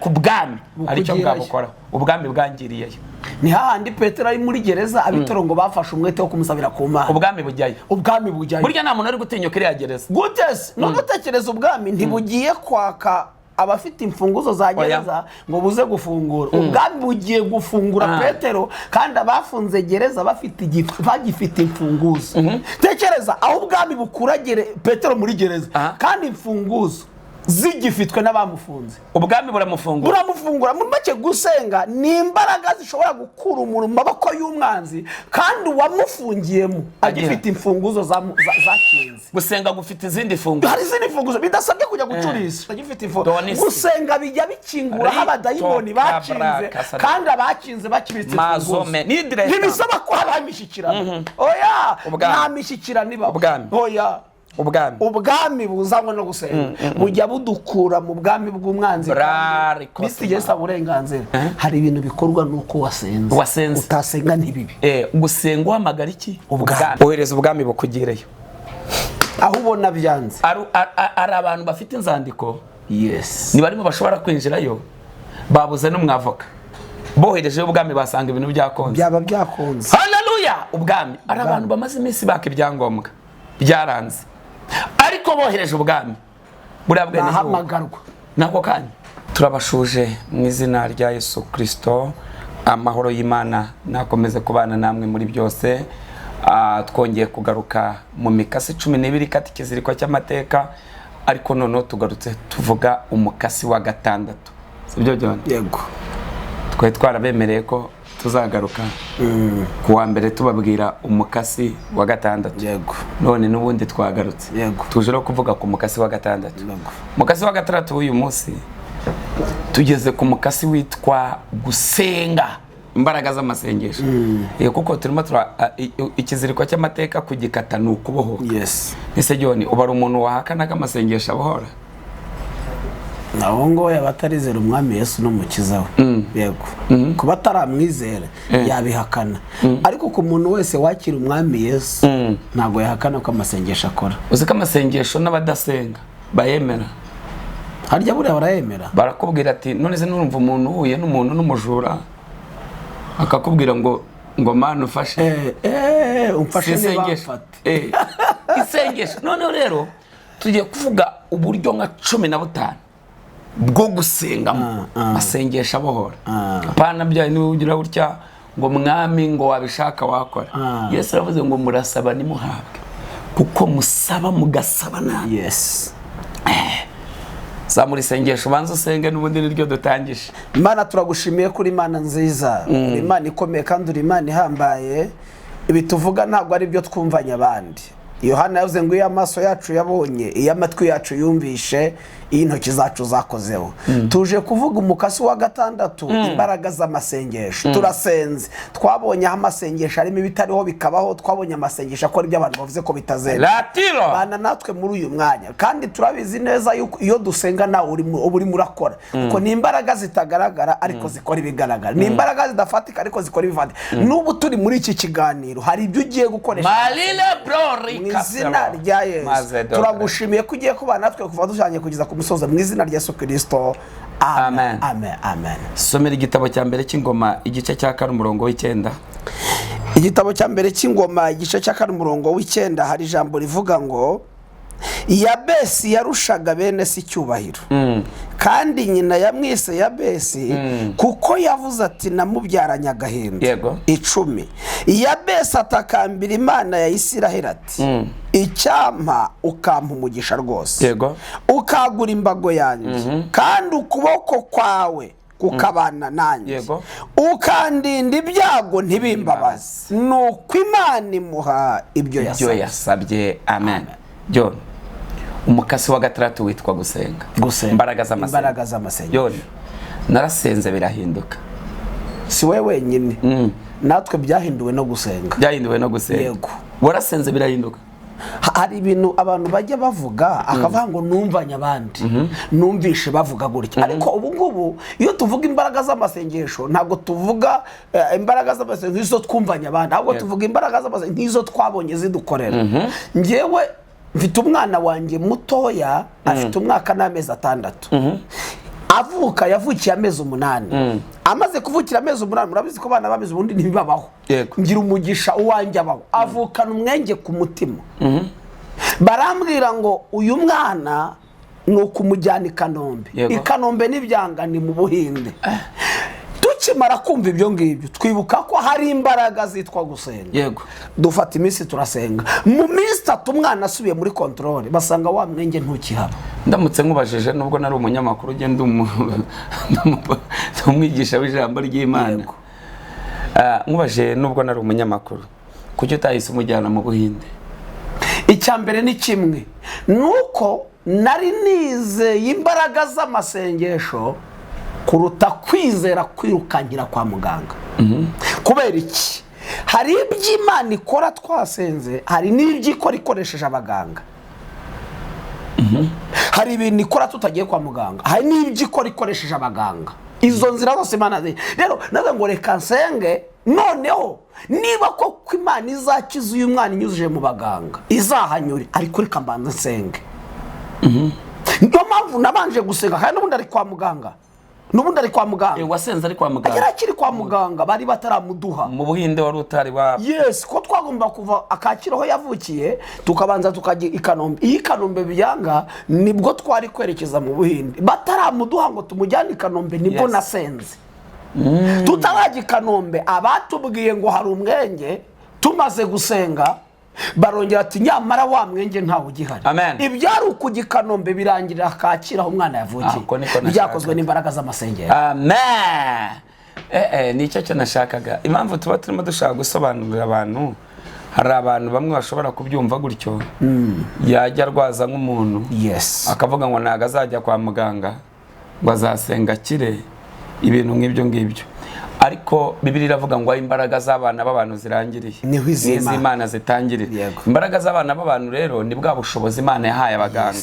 Ku bwami hari icyo Bukugirayo. bwabukoraho, ubwami bwangiriyeyo. Ni hahandi Petero ari muri gereza, abitoro ngo bafashe umwete wo kumusabira ku Mana. Ubwami bujyayo. Ubwami bujyayo. Burya nta muntu uri gutinyuka iriya gereza. Gute se? None utekereza ubwami ntibugiye kwaka abafite imfunguzo za gereza ngo buze gufungura? Ubwami bugiye gufungura Petero, kandi abafunze gereza bafite bagifite imfunguzo. Tekereza aho ubwami bukura Petero muri gereza kandi imfunguzo zigifitwe n'abamufunze. Ubwami buramufungura. Buramufungura. Muri make, gusenga ni imbaraga zishobora gukura umuntu mu maboko y'umwanzi kandi uwamufungiyemo agifite imfunguzo zakinze. Gusenga gufite izindi funguzo. Hari izindi mfunguzo bidasabye kujya gucurisha agifite imfunguzo. Donisi. Gusenga bijya bikingura aho abadayimoni Rito bakinze kabra kasara. kandi abakinze bakibitse imfunguzo. Mazome. Nidire. Ntibisaba ko habaho imishyikirano, oya. Ubwami. Nta mishyikirano ibaho. Ubwami. Oya. Ubwami. Ubwami buzanywe no gusenga bujya budukura mu bwami bw'umwanzi. Brari kandi bisigesa uburenganzira. Hari ibintu bikorwa nuko wasenze. Wasenze. Utasenga ntibibi. Gusenga uhamagara iki? Ubwami. Ohereza ubwami bukugireyo. Aho ubona byanze. Ari abantu bafite inzandiko ni barimo bashobora kwinjirayo, babuze n'umwavoka. Boherejeyo ubwami, basanga ibintu byakonze. Byaba byakunze. Haleluya! Ubwami. Ari abantu bamaze iminsi baka ibyangombwa byaranze, ariko bohereje ubwami buriya bwenegihugu Bahamagarwa. Nako kanya turabashuje mu izina rya Yesu Kirisito. Amahoro y'Imana nakomeze kubana namwe muri byose. Twongeye kugaruka mu mikasi 12 ikata ikiziriko cy'amateka, ariko noneho tugarutse tuvuga umukasi wa gatandatu, sibyo John? Yego. Twari twarabemereye ko tuzagaruka ku wa mbere tubabwira umukasi wa gatandatu. None n'ubundi twagarutse. Tuje no kuvuga ku mukasi wa gatandatu. Umukasi wa gatandatu w'uyu munsi, tugeze ku mukasi witwa gusenga, imbaraga z'amasengesho. Kuko turimo ikiziriko cy'amateka kugikata ni ukubohoka. Ese John, ubara umuntu wahakana ko amasengesho abohora? Naho ngo yaba atarizera Umwami Yesu n'Umukiza we. Yego, kuba ataramwizera yabihakana, ariko ku muntu wese wakira Umwami Yesu ntabwo yahakana ko amasengesho akora. Uzi ko amasengesho n'abadasenga bayemera? Harya buriya barayemera? Barakubwira ati: "None se nurumva umuntu uhuye n'umuntu n'umujura akakubwira ngo 'Mana ufashe'?" Eh, umfashe. Si isengesho? Ntibamfate. Isengesho. Noneho rero tugiye kuvuga uburyo nka 15 bwo gusengamo amasengesho abohora. Apana bya niba ugira gutya ngo: "Mwami, ngo wabishaka wakora." Yesu aravuze ngo: "Murasaba ntimuhabwe kuko musaba mugasaba nabi." Zamura isengesho, ubanza usenge, n'ubundi niryo dutangije. Imana, turagushimiye kuri Imana nziza, uri Imana ikomeye kandi uri Imana ihambaye. Ibi tuvuga ntabwo ari byo twumvanye abandi. Yohana yavuze ngo: "Iyo amaso yacu yabonye, iyo amatwi yacu yumvishe, iyo intoki zacu zakozeho." Tuje kuvuga umukasi wa gatandatu, imbaraga z'amasengesho. Turasenze. Twabonye aho amasengesho arimo ibitariho bikabaho. Twabonye amasengesho akora ibyo abantu bavuze ko bitazemera. Latiro. Bana natwe muri uyu mwanya, kandi turabizi neza yuko iyo dusenga nawe uba urimo urakora, kuko ni imbaraga zitagaragara ariko zikora ibigaragara, ni imbaraga zidafatika ariko zikora ibifatika. N'ubu turi muri iki kiganiro, hari ibyo ugiye gukoresha Malile brori. mu izina rya Yesu. Turagushimiye ko ugiye kubana natwe kuva dutangiye kugeza ku musozo, mu izina rya Yesu Kirisito, amen. Amen. Amen, amen. Somera igitabo cya mbere cy'Ingoma, igice cya 4, umurongo w'9. Igitabo cya mbere cy'Ingoma, igice cya 4, umurongo w'9, hari ijambo rivuga ngo: "Yabesi yarushaga bene se icyubahiro, kandi nyina yamwise Yabesi kuko yavuze ati: 'Namubyaranye agahinda.'" 10. Yabesi atakambira Imana ya Isiraheli ati: "Icyampa ukampa umugisha rwose, ukagura imbago yanjye, kandi ukuboko kwawe kukabana nanjye, ukandinda ibyago ntibimbabaze." Nuko Imana imuha ibyo Ibyo yasabye. yasabye. Amen. John, umukasi wa gatandatu witwa gusenga. Gusenga. Imbaraga z'amasenga. Imbaraga z'amasengesho. John, narasenze birahinduka. Si we wenyine, natwe byahinduwe no gusenga. Byahinduwe no gusenga. Yego. Warasenze birahinduka? Hari ibintu abantu bajya bavuga, akavuga ngo: "Numvanye abandi, numvishe bavuga gutya." Ariko ubu ngubu iyo tuvuga imbaraga z'amasengesho, ntabwo tuvuga imbaraga z'amasengesho nk'izo twumvanye abandi, ahubwo tuvuga imbaraga z'amasengesho nk'izo twabonye zidukorera. Njyewe mfite umwana wanjye mutoya, afite umwaka n'amezi 6. Avuka, yavukiye amezi 8. Amaze kuvukira amezi 8, murabizi ko abana b'amezi ubundi ntibibabaho. Ngira umugisha uwanjye abaho. Avukana umwenge ku mutima. Barambwira ngo uyu mwana ni ukumujyana i Kanombe. I Kanombe n'ibyanga ni mu Buhinde. Tukimara kumva ibyo ngibyo twibuka ko hari imbaraga zitwa gusenga. Dufata iminsi turasenga. Mu minsi 3 umwana asubiye muri control basanga wa mwenge ntukihaba. Ndamutse nkubajije nubwo nari umunyamakuru ugenda umwigisha w'ijambo ry'Imana. Nkubajije nubwo nari umunyamakuru kuki utahise umujyana mu Buhinde? Icya mbere ni kimwe nuko nari nizeye imbaraga z'amasengesho kuruta kwizera kwirukankira kwa muganga. Kubera iki? Hari ibyo Imana ikora twasenze, hari n'ibyo ikora ikoresheje abaganga. Hari ibintu ikora tutagiye kwa muganga, hari n'ibyo ikora ikoresheje abaganga. Izo nzira zose Imana zi. Rero naza ngo reka nsenge, noneho niba koko Imana izakiza uyu mwana inyujije mu baganga izahanyure, ariko reka mbanze nsenge. Niyo mpamvu nabanje gusenga, kandi n'ubundi ari kwa muganga. N'ubundi ari kwa muganga. Wasenze ari kwa muganga. Yari akiri kwa muganga, bari bataramuduha. Mu Buhinde wari utari wa. Yes, ko twagomba kuva Akakiro aho yavukiye tukabanza tukajya i Kanombe. Iyi Kanombe byanga nibwo twari kwerekeza mu Buhinde. Bataramuduha ngo tumujyane i Kanombe nibwo nasenze. Tutarajya i Kanombe abatubwiye ngo hari umwenge, tumaze gusenga barongera ati nyamara wa mwenge ntawe ugihari. Ibyari ukujya i Kanombe birangirira Kacyiru aho umwana yavukiye. Byakozwe n'imbaraga z'amasengero. Amen. Nicyo cyo nashakaga. Impamvu tuba turimo dushaka gusobanurira abantu, hari abantu bamwe bashobora kubyumva gutyo. Yajya arwaza nk'umuntu. Akavuga ngo ntago azajya kwa muganga ngo azasenga akire, ibintu nk'ibyo ngibyo. Ariko Bibiliya iravuga ngo imbaraga z'abana b'abantu zirangiriye niho iz'Imana zitangirira. Imbaraga z'abana b'abantu rero ni bwa bushobozi Imana yahaye abaganga.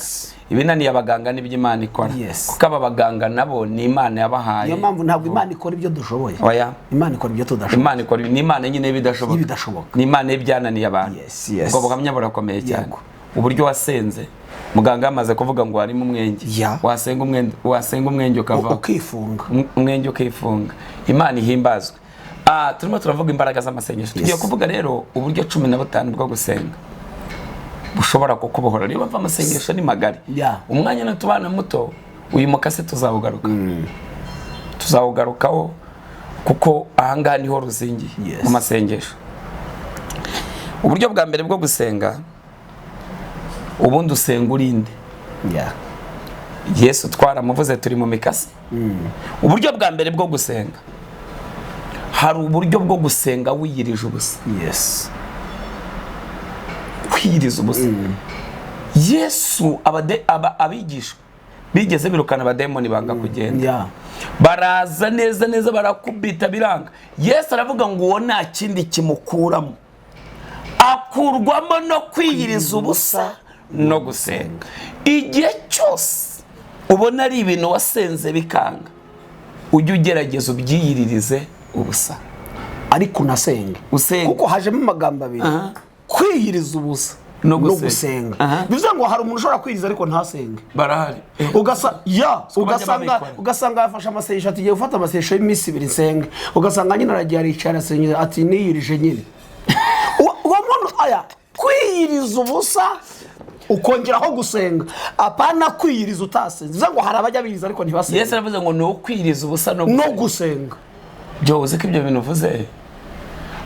Ibinaniye abaganga nibyo Imana ikora. Kuko aba baganga nabo ni Imana yabahaye. Niyo mpamvu ntabwo Imana ikora ibyo dushoboye. Oya. Imana ikora ibyo tudashoboye. Imana ikora, ni Imana nyine y'ibidashoboka. Ni Imana y'ibyananiye abantu. Ubwo buhamya burakomeye cyane. Uburyo wasenze muganga amaze kuvuga ngo harimo umwenge, wasenga umwenge ukava ukifunga, umwenge ukifunga. Imana ihimbazwe. Turimo turavuga imbaraga z'amasengesho. Tugiye kuvuga rero uburyo 15 bwo gusenga bushobora kukubohora. Niba mva amasengesho ni magari, umwanya natubana muto uyu mukase tuzawugaruka. Tuzawugarukaho kuko ahangaha niho ruzingiye mu masengesho. Uburyo bwa mbere bwo gusenga, ubundi usenga urinde. Yesu twaramuvuze turi mu mikasi. Uburyo bwa mbere bwo gusenga, hari uburyo bwo gusenga wiyirije ubusa. Kwiyiriza ubusa. Yesu abigishwa bigeze birukana abademoni banga kugenda. Baraza neza neza barakubita biranga. Yesu aravuga ngo uwo nta kindi kimukuramo, akurwamo no kwiyiriza ubusa no gusenga. Igihe cyose ubona ari ibintu wasenze bikanga, ujye ugerageza ubyiyiririze ubusa, ariko unasenge. Kuko hajemo amagambo abiri, kwiyiriza ubusa no gusenga. Bivuze ngo hari umuntu ushobora kwiyiriza ariko ntasenge. Barahari. Ugasanga yafashe amasengesho ati ngiye gufata amasengesho y'iminsi ibiri nsenge, ugasanga nyine aragiye aricara arasenga ati niyirije nyine. Uwo muntu aya kwiyiriza ubusa ukongeraho gusenga, apana kwiyiriza utasenze. Bivuze ngo hari abajya biyiriza ariko ntibasenge. Yesu aravuze ngo ni ukwiyiriza ubusa no gusenga. Byo uzi ko ibyo bintu uvuze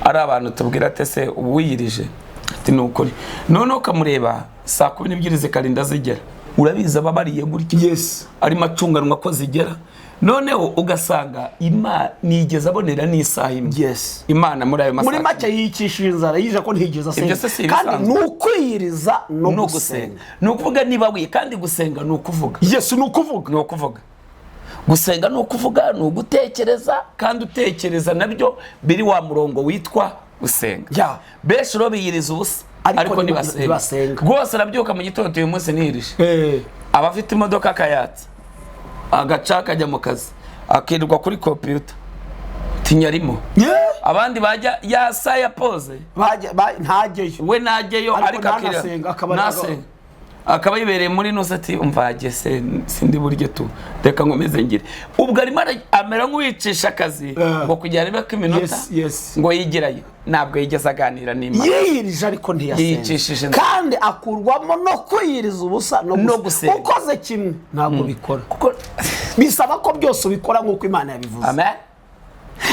ari abantu tubwira ate se uwiyirije ati ni ukuri, noneho ukamureba saa 12 zikarinda zigera, urabizi ababariye gutya. Arimo acunganwa ko zigera, noneho ugasanga Imana nigeze abonera n'isaha imwe. Imana muri ayo masaha muri make yikishije inzara yije ko ntigeze asenga. Kandi ni ukwiyiriza no gusenga. Ni ukuvuga niba wiye, kandi gusenga ni ukuvuga. Yesu ni ukuvuga. Ni ukuvuga. Gusenga ni ukuvuga, ni ugutekereza, kandi utekereza nabyo biri wa murongo witwa gusenga. Benshi rero biyiriza ubusa ariko ntibasenga. Rwose arabyuka mu gitondo uyu munsi niyirije. Abafite imodoka akayatsa, agaca akajya mu kazi, akirirwa kuri computer tinyarimo. Abandi bajya ya saa ya pause ntajyeyo, we najyeyo, ariko akira nasenga. Akaba yibereye muri nusa ati umvage se sindi buryo tu, reka nkomeze ngire. Ubwo arimo amera nk'uwicisha akazi ngo kugira arebe ko iminota ngo yigirayo, ntabwo yigeze aganira n'Imana. Yiyirije ariko ntiyasenze, kandi akurwamo no kwiyiriza ubusa no gusenga. Ukoze kimwe ntabwo bikora, kuko bisaba ko byose ubikora nk'uko Imana yabivuze. Amen.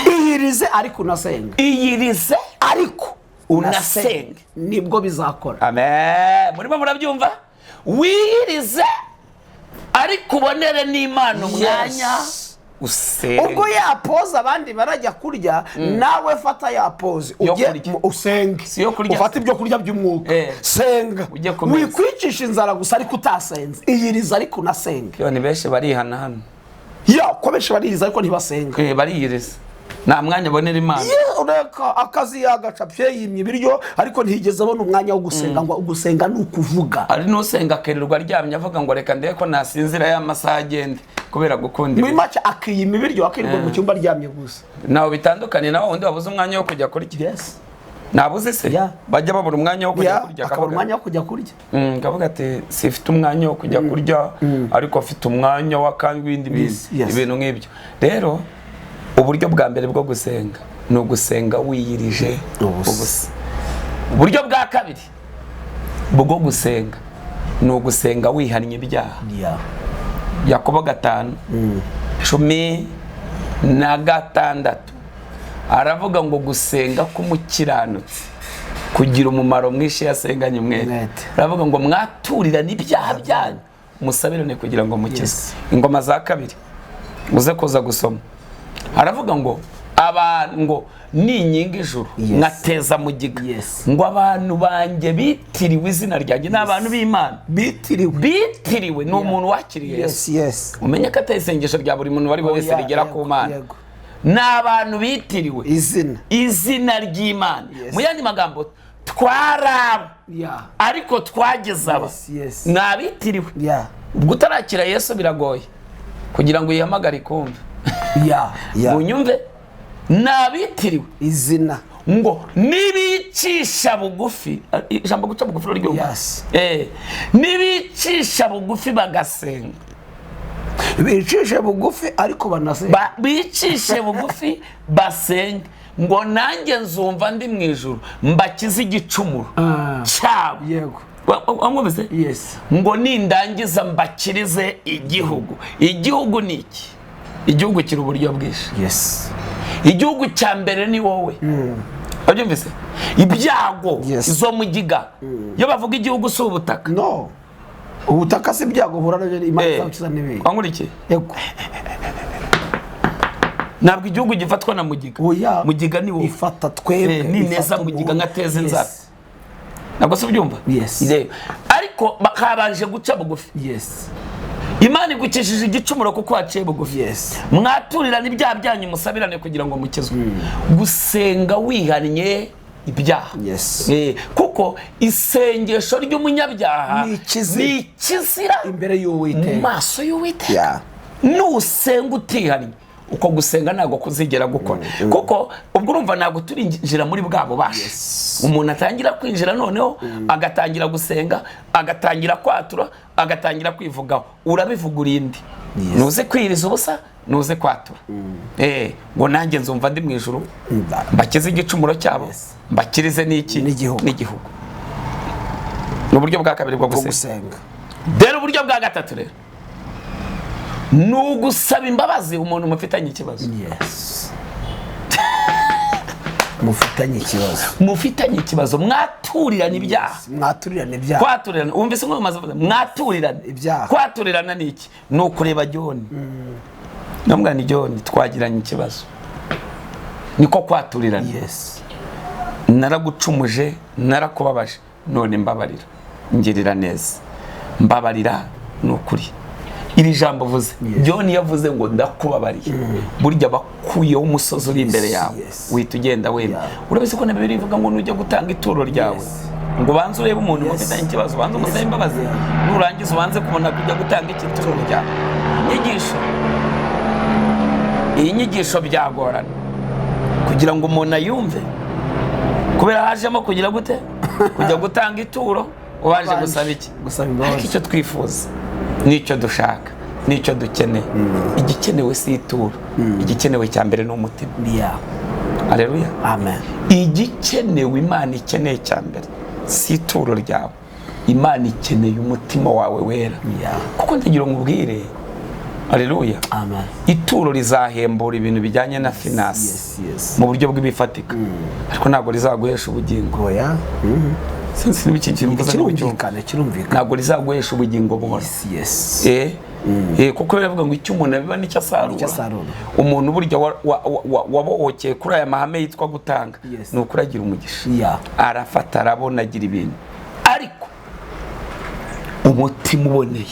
Iyirize ariko unasenga, iyirize ariko unasenge, nibwo bizakora. Amen. Murimo murabyumva? Wiyirize ariko ubonere n'Imana umwanya usenge. Ubwo ya pause abandi barajya kurya, nawe fata ya pause ujye usenge, ufate ibyo kurya by'umwuka, senga, wikwicisha inzara gusa ariko utasenze. Iyirize ariko unasenge. Yo ni benshi barihana hano. Ya ko benshi bariyiriza ariko ntibasenga. Bariyiriza nta mwanya abonera Imana. Ureka akazi yagacapye yimye ibiryo ariko ntiyigeze abona umwanya wo gusenga. Ngo gusenga ni ukuvuga. Ari n'usenga akirirwa aryamye avuga ngo reka ndebe ko nasinzira ya masaha agende kubera gukunda. Muri make akiyima ibiryo akirirwa mu cyumba aryamye gusa. Nawe bitandukanye nawe wundi wabuze umwanya wo kujya kurya. Yes. Nabuze se bajya babura umwanya wo kujya kurya, akabura umwanya wo kujya kurya. Kavuga ati sifite umwanya wo kujya kurya ariko afite umwanya w'akandi ibintu nk'ibyo. Rero uburyo bwa mbere bwo gusenga ni ugusenga wiyirije ubusa. Uburyo bwa kabiri bwo gusenga ni ugusenga wihannye ibyaha. Yakobo 5:16 aravuga ngo gusenga k'umukiranutsi kugira umumaro mwinshi yasenganye umwete. Aravuga ngo mwaturirane ibyaha byanyu musabirane kugira ngo mukizwe. Ingoma za kabiri uze kuza gusoma. Aravuga ngo abantu ngo ninyinga ijuru nkateza mugiga, ngo abantu banjye bitiriwe izina ryanjye, n'abantu b'Imana bitiriwe ni umuntu wakiriye Yesu. Umenye ko atari isengesho rya buri muntu wari wese rigera ku Mana. N'abantu bitiriwe izina ry'Imana. Mu yandi magambo twaraba ariko twageze aba n'abitiriwe. Ubwo utarakira Yesu biragoye kugira ngo uyihamagare ikumve. Munyumve, nabitiriwe izina ngo nibicisha bugufi. Ijambo guca bugufi ryumva. Nibicisha bugufi bagasenga, bicishe bugufi ariko banasenga, bicishe bugufi basenga, ngo nanjye nzumva ndi mu ijuru mbakize igicumuro cyabo. Yego. Wamwumvise? Ngo nindangiza mbakirize igihugu. Igihugu ni iki? Igihugu kiri uburyo bwinshi. Igihugu cya mbere ni wowe. Wabyumvise? Ibyago izo mugiga. Iyo bavuga igihugu si ubutaka. No. Ubutaka si ibyago uhura nabyo, Imana izabukiza n'ibindi. Wankurikiye? Yego. Ntabwo igihugu gifatwa na mugiga. Mugiga ni wowe. Ifata twebwe. Ni neza mugiga ngateza inzara. Ntabwo se ubyumva? Ariko bakabanje guca bugufi. Imana igukishije igicumuro kuko waciye bugufi. Mwaturirane ibyaha byanyu musabirane kugira ngo mukizwe. Gusenga wihannye ibyaha. Kuko isengesho ry'umunyabyaha ni ikizira imbere y'Uwiteka, mu maso y'Uwiteka. Nusenga utihannye uko gusenga ntabwo kuzigera gukora. Kuko ubwo urumva ntabwo turinjira muri bwa bubasha. Umuntu atangira kwinjira noneho agatangira gusenga, agatangira kwatura, agatangira kwivugaho. Urabivuga urinde. Nuze kwiriza ubusa, nuze kwatura. Ngo nanjye nzumva ndi mu ijuru mbakize igicumuro cyabo, mbakirize n'iki n'igihugu. Ni uburyo bwa kabiri bwo gusenga. Rero uburyo bwa gatatu rero ni ugusaba imbabazi umuntu mufitanye ikibazo. Mufitanye ikibazo. Mufitanye ikibazo, mwaturirana ibyaha. Mwaturirana ibyaha. Kwaturirana, umvise ngo maze mwaturirana ibyaha. Kwaturirana ni iki? Ni ukureba John. Namwe ni John twagiranye ikibazo. Niko kwaturirana. Naragucumuje, narakubabaje, none mbabarira. Ngirira neza. Mbabarira ni ukuri. Iri jambo vuze John yavuze ngo ndakubabariye, burya bakuyeho umusozi uri imbere yawe uhita ugenda wemye. Urabizi ko na Bibiliya ivuga ngo nujya gutanga ituro ryawe ngo banze urebe umuntu mufitanye ikibazo, banze umusabe imbabazi, nurangiza ubanze kubona kujya gutanga ituro ryawe. Inyigisho iyi nyigisho byagorana kugira ngo umuntu ayumve, kubera hajemo kugira gute kujya gutanga ituro. Ubanje gusaba iki? Gusaba imbabazi. Ariko icyo twifuza n'icyo dushaka n'icyo dukeneye, igikenewe si ituro, igikenewe cya mbere ni umutima. Haleluya. Amen. Igikenewe Imana ikeneye cya mbere si ituro ryawe, Imana ikeneye umutima wawe wera. Kuko ndagira ngo nkubwire, haleluya, Amen. ituro rizahembura ibintu bijyanye na finance mu buryo bw'ibifatika, ariko ntabwo rizaguhesha ubugingo. Oya. Sinzi niba iki kintu mvuze Kirumvikana, kirumvikana. Ntabwo rizaguhesha ubugingo buhora. Kuko biravuga ngo icyo umuntu abiba nicyo asarura. Umuntu burya wabohokeye kuri aya mahame yitwa gutanga, ni ukuragira umugisha. Arafata, arabona, agira ibintu, ariko umutima uboneye,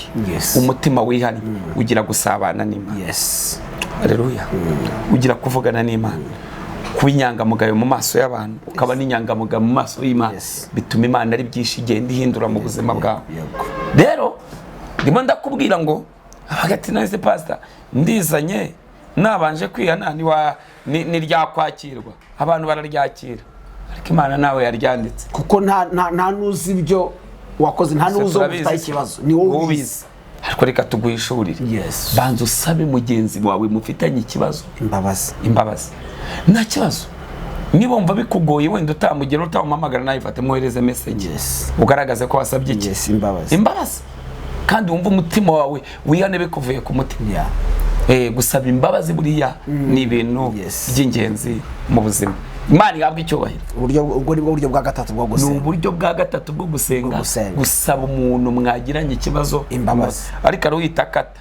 umutima wihannye, ugira gusabana n'Imana. Haleluya. Ugira kuvugana n'Imana, kuba inyangamugayo mu maso y'abantu, ukaba n'inyangamugayo mu maso y'Imana, bituma Imana ari byinshi igenda ihindura mu buzima bwawe. Rero ndimo ndakubwira ngo hagati na se pastor ndizanye nabanje kwihana ni ryakwakirwa, abantu bararyakira, ariko Imana nawe yaryanditse, kuko nta nuzi ibyo wakoze, nta nuzi ufite ikibazo, ni wowe ubizi. Ariko reka tuguhishurire. Banza usabe mugenzi wawe mufitanye ikibazo imbabazi. Nta kibazo, niba wumva bikugoye wenda utamugera utamuhamagara, nawe ifate mwohereze message, ugaragaze ko wasabye iki? Imbabazi. Kandi wumva umutima wawe wihane bikuvuye ku mutima. Gusaba imbabazi buriya ni ibintu by'ingenzi mu buzima. Imana ihabwa icyubahiro. Ubwo ni buryo bwa gatatu bwo gusenga. Ni uburyo bwa gatatu bwo gusenga, gusaba umuntu mwagiranye ikibazo imbabazi. Ariko aruhita akata,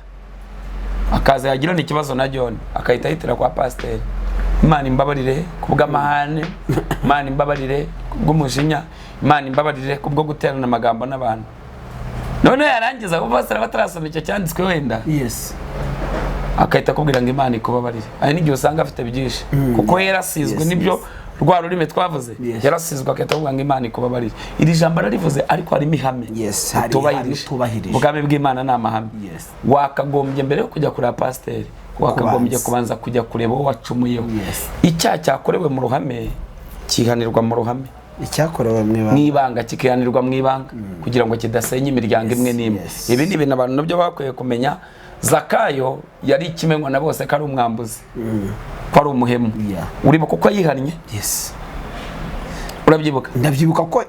akaza yagirana ikibazo na John, akahita yitira kwa pasiteri, Imana imbabarire kubw'amahane, Imana imbabarire kubw'umujinya, Imana imbabarire kubwo guterana amagambo n'abantu. None yarangiza kuko pasiteri batarasoma icyo cyanditswe wenda, akahita akubwira ngo Imana ikubabarire. Hari n'igihe usanga afite byinshi, kuko yarasizwe n'ibyo rwa rurimi twavuze, yarasizwe, akahita avuga ngo Imana ikubabarire. Iri jambo ararivuze, ariko harimo ihame utubahirije. Ubwami bw'Imana ni amahame. Wakagombye mbere yo kujya kureba pasiteri, wakagombye kubanza kujya kureba uwo wacumuyeho. Icyaha cyakorewe mu ruhame kihanirwa mu ruhame, icyakorewe mu ibanga kikihanirwa mu ibanga, kugira ngo kidasenya imiryango imwe n'imwe. Ibi ni ibintu abantu nabyo bakwiye kumenya. Zakayo yari ikimenywa na bose ko ari umwambuzi, ko ari umuhemu. Uribuka uko yihannye? Urabyibuka? Ndabyibuka ko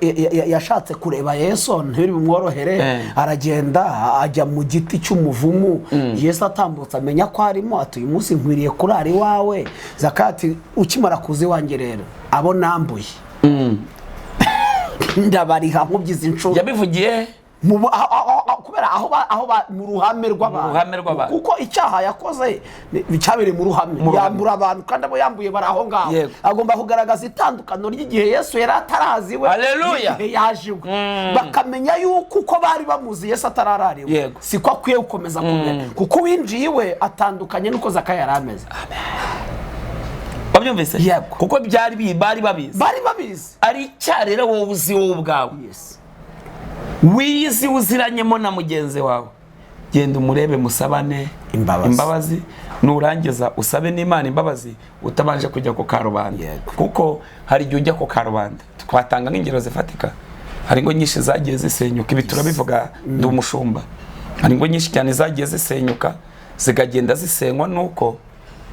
yashatse kureba Yesu ntibiri bumworohere, aragenda ajya mu giti cy'umuvumu. Yesu atambutse amenya ko arimo, ati uyu munsi nkwiriye kurara iwawe. Zakayo ati ukimara kuza iwanjye rero abo nambuye ndabariha nkubyize inshuro. Yabivugiye kubera aho mu ruhame rw'abantu, kuko icyaha yakoze cyabereye mu ruhame, yambura abantu kandi abo yambuye bari aho ngaho. Agomba kugaragaza itandukano ry'igihe Yesu yari atarazi we n'igihe yaje iwe, bakamenya yuko uko bari bamuzi Yesu atararariwe siko akwiye gukomeza kumera, kuko uwinjiye iwe atandukanye n'uko Zakayo yari ameze. Wabyumvise? Kuko byari bari babizi, bari babizi. Ari icyaha rero wowe uzi wowe ubwawe, wiyizi uziranyemo na mugenzi wawe, genda umurebe musabane imbabazi, nurangiza usabe n'Imana imbabazi utabanje kujya ku karubanda. Kuko hari igihe ujya ku karubanda, twatanga nk'ingero zifatika, hari ingo nyinshi zagiye zisenyuka, ibi turabivuga ndi umushumba, hari ingo nyinshi cyane zagiye zisenyuka, zikagenda zisenywa nuko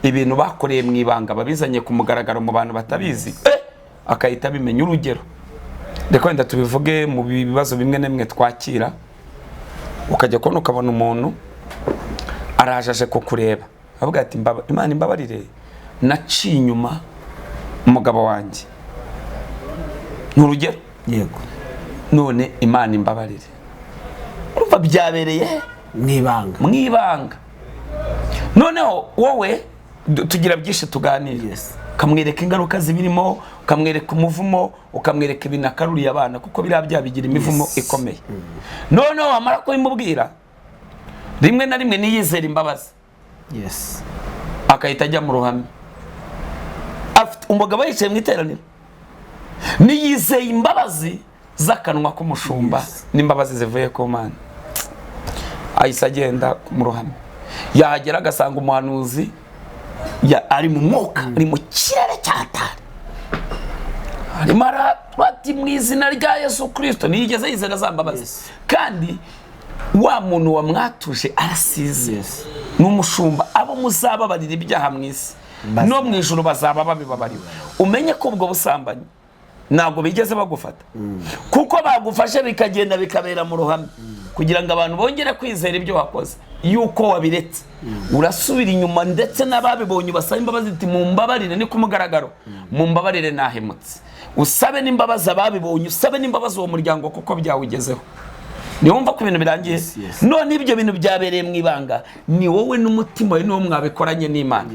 ibintu bakoreye mu ibanga babizanye ku mugaragaro mu bantu batabizi, akahita abimenya. Urugero, reka wenda tubivuge mu bibazo bimwe na bimwe twakira, ukajya kubona ukabona umuntu araje kukureba avuga ati Imana imbabarire naciye inyuma umugabo wanjye, ni urugero. Yego. None Imana imbabarire. Urumva byabereye mu ibanga, mu ibanga. Noneho wowe tugira byinshi tuganira, ukamwereka ingaruka zibirimo, ukamwereka umuvumo, ukamwereka ibintu akaruriye abana, kuko biriya byabigira imivumo ikomeye. Noneho wamara kubimubwira, rimwe na rimwe niyizera imbabazi, akahita ajya mu ruhame. Afite umugabo yicaye mu iteraniro, niyizeye imbabazi z'akanwa k'umushumba n'imbabazi zivuye ku Mana, ahise agenda mu ruhame. Yahagera agasanga umuhanuzi ari mu mwuka, ari mu kirere cyatari. Arimo arati mu izina rya Yesu Kirisito, ntiyigeze yizera za mbabazi. Kandi wa muntu wamwatuje arasize, ni umushumba. Abo muzababarira ibyaha mu isi no mu ijuru bazaba babibabariwe. Umenye ko ubwo busambanyi ntabwo bigeze bagufata, kuko bagufashe bikagenda bikabera mu ruhame, kugira ngo abantu bongere kwizera ibyo wakoze yuko wabiretse. Urasubira inyuma, ndetse n'ababibonye basaba imbabazi, ati mumbabarire, ni ku mugaragaro, mumbabarire nahemutse. Usabe n'imbabazi ababibonye, usabe n'imbabazi uwo muryango kuko byawugezeho. Niwumva ko ibintu birangiye. None ibyo bintu byabereye mu ibanga, ni wowe n'umutima wawe n'uwo mwabikoranye n'Imana.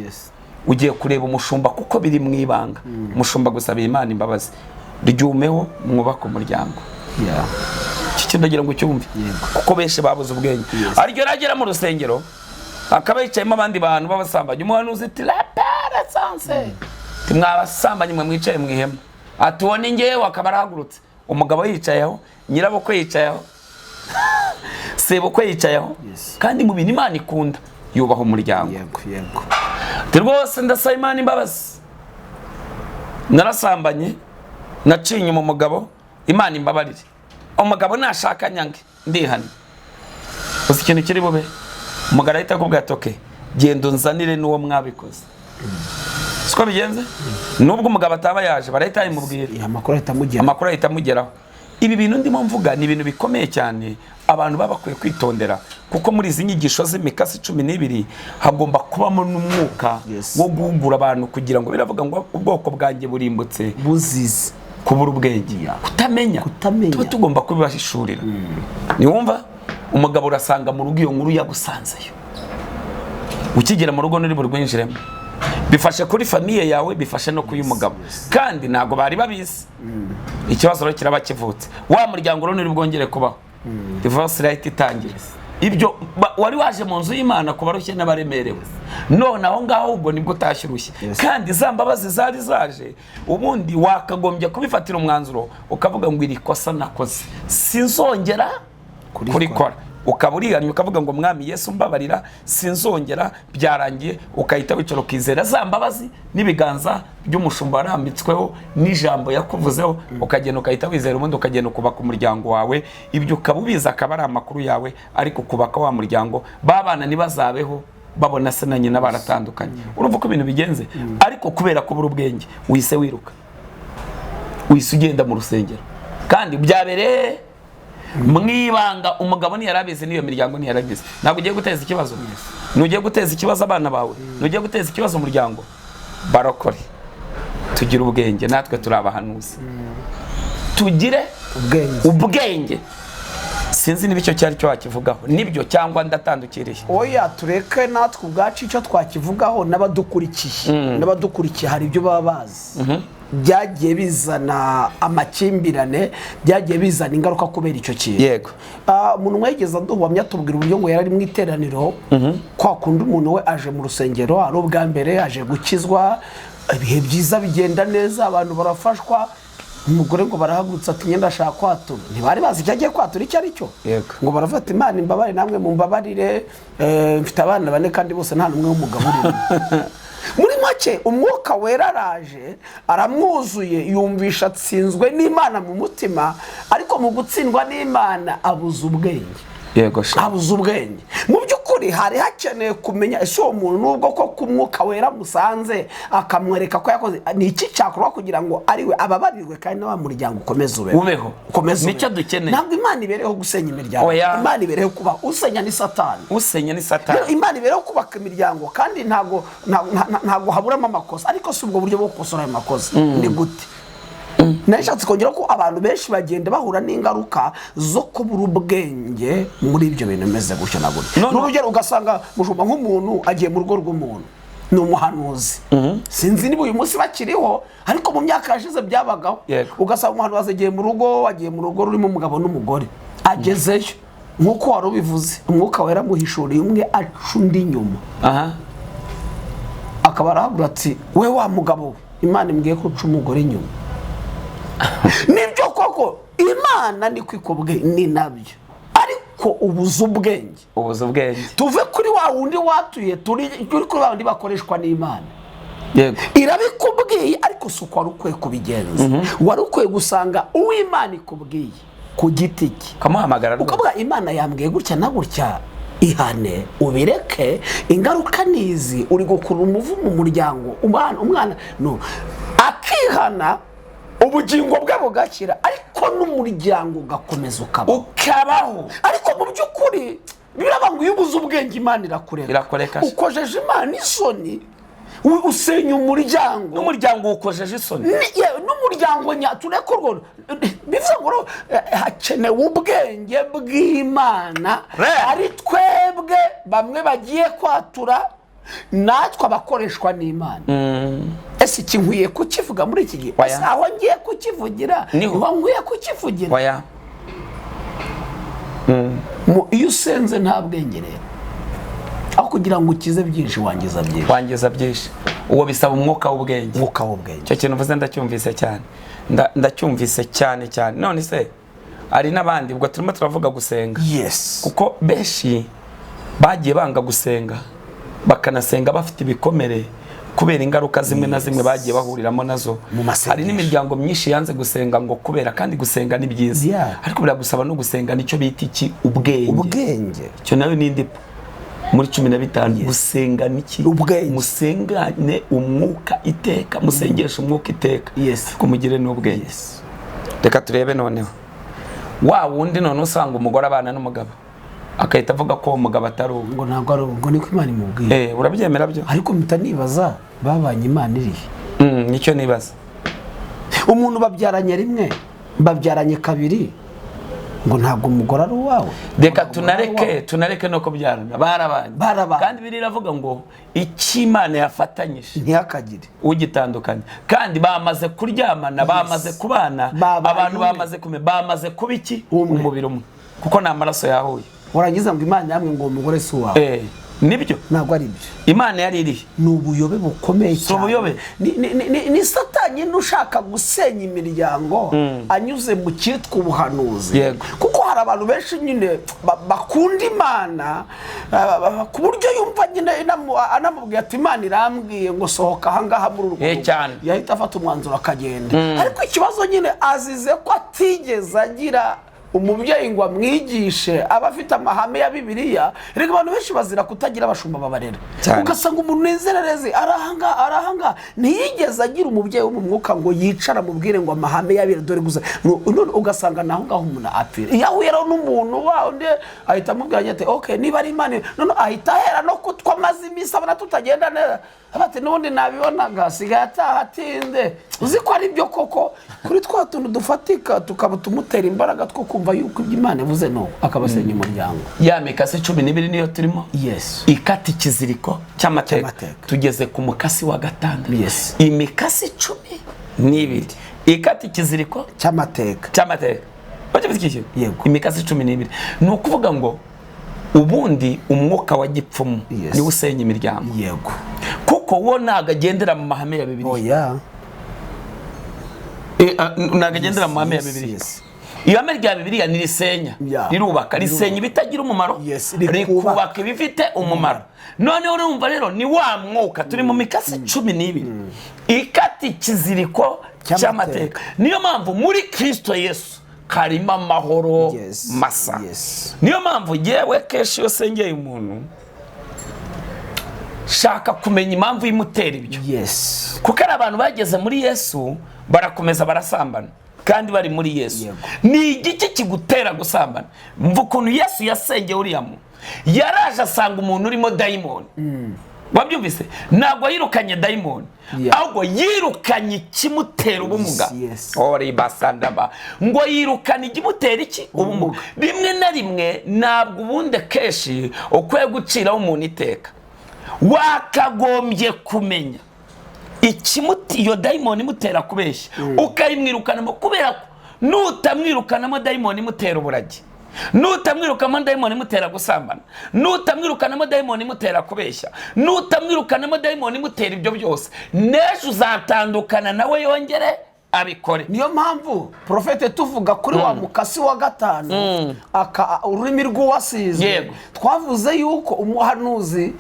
Ugiye kureba umushumba kuko biri mu ibanga. Umushumba gusaba Imana imbabazi, ryumeho mwubake umuryango. Iki kintu ndagira ngo ucyumve, kuko benshi babuze ubwenge. Ariko yagera mu rusengero akaba yicayemo abandi bantu b'abasambanyi, umuhanuzi ati rapere sanse, mwabasambanyi mwe mwicaye mu ihema, ati uwo ni ngewe, akaba arahagurutse. Umugabo yicayeho, nyirabukwe yicayeho, sebukwe yicayeho. Kandi mu bintu Imana ikunda, yubaha umuryango. Rwose ndasaba Imana imbabazi, narasambanye, naciye inyuma umugabo, Imana imbabarire. Umugabo nashaka nyange ndihane. Uzi ikintu kiri bube? Umugabo ahita akubwira ati okay, genda unzanire n'uwo mwabikoze. Siko bigenze? Nubwo umugabo ataba yaje, barahita bimubwira, amakuru ahita amugeraho. Ibi bintu ndimo mvuga ni ibintu bikomeye cyane, abantu baba bakwiye kwitondera, kuko muri izi nyigisho z'imikasi 12 hagomba kubamo n'umwuka wo guhugura abantu, kugira ngo biravuga ngo ubwoko bwanjye burimbutse buzize kubura ubwenge, kutamenya. Tuba tugomba kubibahishurira. Niwumva umugabo urasanga mu rugo iyo nkuru yagusanzeyo, ukigera mu rugo nuri burwinjiremo. Bifashe kuri famiye yawe, bifashe no kuyu mugabo, kandi ntabwo bari babizi. Ikibazo rero kiraba kivutse, wa muryango rero nuri bwongere kubaho, divorce rate itangira. Ibyo wari waje mu nzu y'Imana kubarushye n'abaremerewe, none aho ngaho ubwo nibwo utashye urushye. Kandi za mbabazi zari zaje, ubundi wakagombye kubifatira umwanzuro ukavuga ngo iri kosa nakoze sinzongera kurikora. Ukaba urihannye ukavuga ngo Mwami Yesu mbabarira, sinzongera, byarangiye. Ukahita wicara ukizera za mbabazi n'ibiganza by'umushumba warambitsweho n'ijambo yakuvuzeho, ukagenda ukahita wizera, ubundi ukagenda ukubaka umuryango wawe. Ibyo ukaba ubizi, akaba ari amakuru yawe, ariko kubaka wa muryango, babana ntibazabeho babona se na nyina baratandukanye. Urumva ko ibintu bigenze? Ariko kubera kubura ubwenge wise wiruka, wise ugenda mu rusengero, kandi byabereye mwibanga. Umugabo ntiyarabizi, n'iyo miryango ntiyarabizi. Ntabwo ugiye guteza ikibazo, ntugiye guteza ikibazo abana bawe, ntugiye guteza ikibazo umuryango. Barokore tugire ubwenge, natwe turi abahanuzi, tugire ubwenge. Sinzi niba icyo cyari cyo wakivugaho nibyo cyangwa ndatandukiriye. Oya, tureke natwe ubwacu icyo twakivugaho, n'abadukurikiye n'abadukurikiye hari ibyo baba bazi byagiye bizana amakimbirane, byagiye bizana ingaruka kubera icyo kintu. Yego. Umuntu wegeze aduhamya tubwira uburyo ngo yari mu iteraniro, kwa kundi umuntu we aje mu rusengero ari ubwa mbere, aje gukizwa, ibihe byiza bigenda neza, abantu barafashwa. Umugore ngo barahagurutse ati ngenda ashaka kwatura, ntibari bazi icyo agiye kwatura icyo ari cyo. Ngo barafata Imana imbabare, namwe mumbabarire, mfite abana bane kandi bose nta n'umwe w'umugabo urimo. Muri make umwuka wera araje aramwuzuye, yumvisha atsinzwe n'Imana mu mutima, ariko mu gutsindwa n'Imana abuza ubwenge. Yego, abuze ubwenge. Mu by'ukuri hari hakeneye kumenya ese uwo muntu nubwo ko ku mwuka wera musanze akamwereka ko yakoze, ni iki cyakorwa kugira ngo ariwe ababarirwe kandi na wa muryango ukomeze ubeho. Nicyo dukeneye. Ntabwo Imana ibereho gusenya imiryango, Imana ibereho kuba usenya ni Satani. Usenya ni Satani. Imana ibereho kubaka imiryango, kandi ntago haburamo amakosa, ariko si ubwo buryo bwo gukosora ayo makosa ni gute? Nashatse kongera ko abantu benshi bagenda bahura n'ingaruka zo kubura ubwenge muri ibyo bintu bimeze gutyo na gutyo. N'urugero ugasanga mushumba nk'umuntu agiye mu rugo rw'umuntu, ni umuhanuzi, sinzi niba uyu munsi bakiriho, ariko mu myaka yashize byabagaho. Ugasanga umuhanuzi agiye mu rugo, agiye mu rugo rurimo umugabo n'umugore, agezeyo nk'uko wari ubivuze, umwuka wera amuhishuriye umwe aca undi inyuma, akaba arahabura ati we wa mugabo we, Imana imbwiye ko uca umugore inyuma. Nibyo koko Imana ni kwikubwe ni nabyo, ariko ubuze ubwenge. Ubuze ubwenge. Tuve kuri wa wundi watuye, turi kuri wa wundi bakoreshwa n'Imana. Yego. Irabikubwiye, ariko si uko wari ukwiye kubigenza. Wari ukwiye gusanga uw'Imana ikubwiye ku giti cye, ukamuhamagara rwose. Ukavuga: "Imana yambwiye gutya na gutya, ihane ubireke, ingaruka nizi, uri gukurura umuvumo mu muryango." Umwana no akihana, ubugingo bwe bugakira, ariko n'umuryango ugakomeza ukabaho. Ukabaho. Ariko mu by'ukuri biraba ngo iyo ubuze ubwenge, Imana irakureka. Irakureka. Ukojeje Imana isoni, usenya umuryango. N'umuryango uwukojeje isoni. N'umuryango tureke urwo. Bivuze ngo rero, hakenewe ubwenge bw'Imana. Ari twebwe bamwe bagiye kwatura, natwe abakoreshwa n'Imana. Ese iki nkwiye kukivuga muri iki gihe? Oya. Ese aho ngiye kukivugira Niho. niho nkwiye kukivugira? Oya. Iyo usenze nta bwenge rero, aho kugira ngo ukize byinshi, wangiza byinshi. Wangiza byinshi. Uwo bisaba umwuka w'ubwenge. Umwuka w'ubwenge. Icyo kintu uvuze ndacyumvise cyane. Ndacyumvise cyane cyane. None se hari n'abandi, ubwo turimo turavuga gusenga, kuko benshi bagiye banga gusenga, bakanasenga bafite ibikomere kubera ingaruka zimwe na zimwe bagiye bahuriramo nazo. Mu masengesho. Hari n'imiryango myinshi yanze gusenga ngo kubera, kandi gusenga ni byiza, ariko biragusaba no gusenga nicyo bita iki? Ubwenge. Ubwenge. Icyo nayo ni indi muri 15. Gusenga niki? Ubwenge. Musengane umwuka iteka, musengeshe umwuka iteka, ariko mugire n'ubwenge. Reka turebe noneho wa wundi none usanga umugore abana n'umugabo, agahita avuga ko uwo mugabo atari uwe. Ngo ntabwo ari ngo niko Imana imubwiye. Eh, urabyemera byo? Ariko mpita nibaza, babanye Imana irihe? Nicyo nibaza. Umuntu babyaranye rimwe, babyaranye kabiri, ngo ntabwo umugore ari uwawe. Reka Ngo ntabwo umugore ari tunareke uwawe. Tunareke no kubyarana, barabanye. Barabanye. Kandi biriya iravuga ngo icyo Imana yafatanyije ntihakagire ugitandukanye. Kandi bamaze kuryamana, bamaze kubana, Babaye abantu umwe. bamaze kumenya, bamaze kuba iki? Umwe. Umubiri umwe, kuko ni amaraso yahuye. Warangiza ngo Imana yamwe ngo uwo mugore si uwawe. Eh, nibyo. Ntabwo ari byo. Imana yari irihe? Ni ubuyobe bukomeye cyane. Ubuyobe. Ni Satani ushaka gusenya imiryango anyuze mu cyitwa ubuhanuzi. Kuko hari abantu benshi nyine bakunda Imana, ku buryo yumva nyine anamubwiye ati: "Imana irambwiye ngo sohoka ahangaha muri urwo rugo." Cyane. Yahita afata umwanzuro akagenda. Ariko ikibazo nyine, azize ko atigeze agira umubyeyi ngo amwigishe, aba afite amahame ya Bibiliya. Reka, abantu benshi bazira kutagira abashumba babarera. Ugasanga umuntu nezererezi arahanga arahanga, ntiyigeze agira umubyeyi wo mu mwuka ngo yicara amubwire ngo amahame ya Bibiliya dore gusa. None ugasanga naho ngaho umuntu apfira. Iyo ahuye rero n'umuntu wa undi, ahita amubwira ati: "Okay, niba ari Imana." None ahita ahera no kutwa amaze iminsi abona tutagenda neza, ati: "N'ubundi nabibonaga, asigaye ataha atinde." Uzi ko ari byo koko, kuri twa tuntu dufatika tukaba tumutera imbaraga two kumva yuko ibyo Imana ivuze, no akabasenya umuryango. Ya mikasi 12 niyo turimo, ikata ikiziriko cy'amateka. Cy'amateka. Tugeze ku mukasi wa gatandatu. Imikasi 12 ikata ikiziriko cy'amateka. Cy'amateka. Uracyafite iki kintu? Yego. Imikasi 12, ni ukuvuga ngo ubundi umwuka wa gipfumu niwo usenya imiryango, kuko wo ntabwo agendera mu mahame ya Bibiliya. Oya. Ntabwo agendera mu mahame ya Bibiliya. Ihame rya Bibiliya ntirisenya, rirubaka. Risenya ibitagira umumaro, rikubaka. Rikubaka ibifite umumaro. Noneho urumva rero ni wa mwuka turi mu mikasi 12 ikata ikiziriko cy'amateka. Cy'amateka. Niyo mpamvu muri Kirisito Yesu harimo amahoro masa. Niyo mpamvu yewe kenshi iyo sengeye umuntu, shaka kumenya impamvu imutera ibyo, kuko ari abantu bageze muri Yesu barakomeza barasambana kandi bari muri Yesu. Ni igiki kigutera gusambana? Mva ukuntu Yesu yasengeye uriya muntu. Yaraje asanga umuntu urimo dayimoni. Wabyumvise? Ntabwo yirukanye dayimoni, ahubwo yirukanye ikimutera ubumuga. Ori basandaba, ngo yirukane ikimutera iki? Ubumuga. Rimwe na rimwe ntabwo, ubundi akenshi ukwiye guciraho umuntu iteka, wakagombye kumenya ikimuti iyo dayimoni imutera kubeshya, ukayimwirukanamo, kubera ko nutamwirukanamo dayimoni imutera uburagi, nutamwirukanamo dayimoni imutera gusambana, nutamwirukanamo dayimoni imutera kubeshya, nutamwirukanamo dayimoni imutera ibyo byose, n'ejo uzatandukana nawe yongere abikore. Niyo mpamvu, porofete, tuvuga kuri wa mukasi wa gatanu, ururimi rw'uwasizwe, twavuze yuko umuhanuzi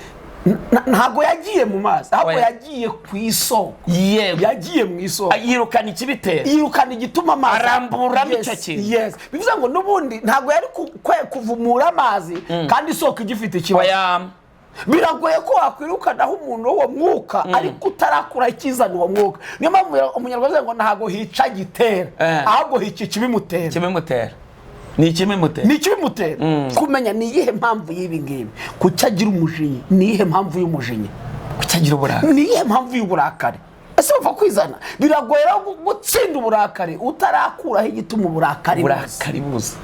Ntabwo yagiye mu mazi, ahubwo Oya. yagiye ku isoko. Yego. Yagiye mu isoko. Yirukana ikibitera. Yirukana igituma amazi Aramburamo Yes, icyo kintu. Yes, bivuze ngo n'ubundi ntabwo yari kuvumura amazi kandi isoko igifite ikibazo. Oya. Biragoye ko wakwirukanaho umuntu w'uwo mwuka ariko utarakura ikizana uwo mwuka. Niyo mpamvu umunyarwanda avuga ngo ntabwo hica gitera, ahubwo hica ikibimutera. Ikibimutera, ni ikibimutera. Ni ikibimutera. Kumenya ni iyihe mpamvu y'ibi ngibi, kuki agira umujinya, ni iyihe mpamvu y'umujinya, Kuki agira uburakari, ni iyihe mpamvu y'uburakari. Ese bapfa kwizana? Biragoye rero gutsinda uburakari utarakuraho igituma uburakari buza. Uburakari buza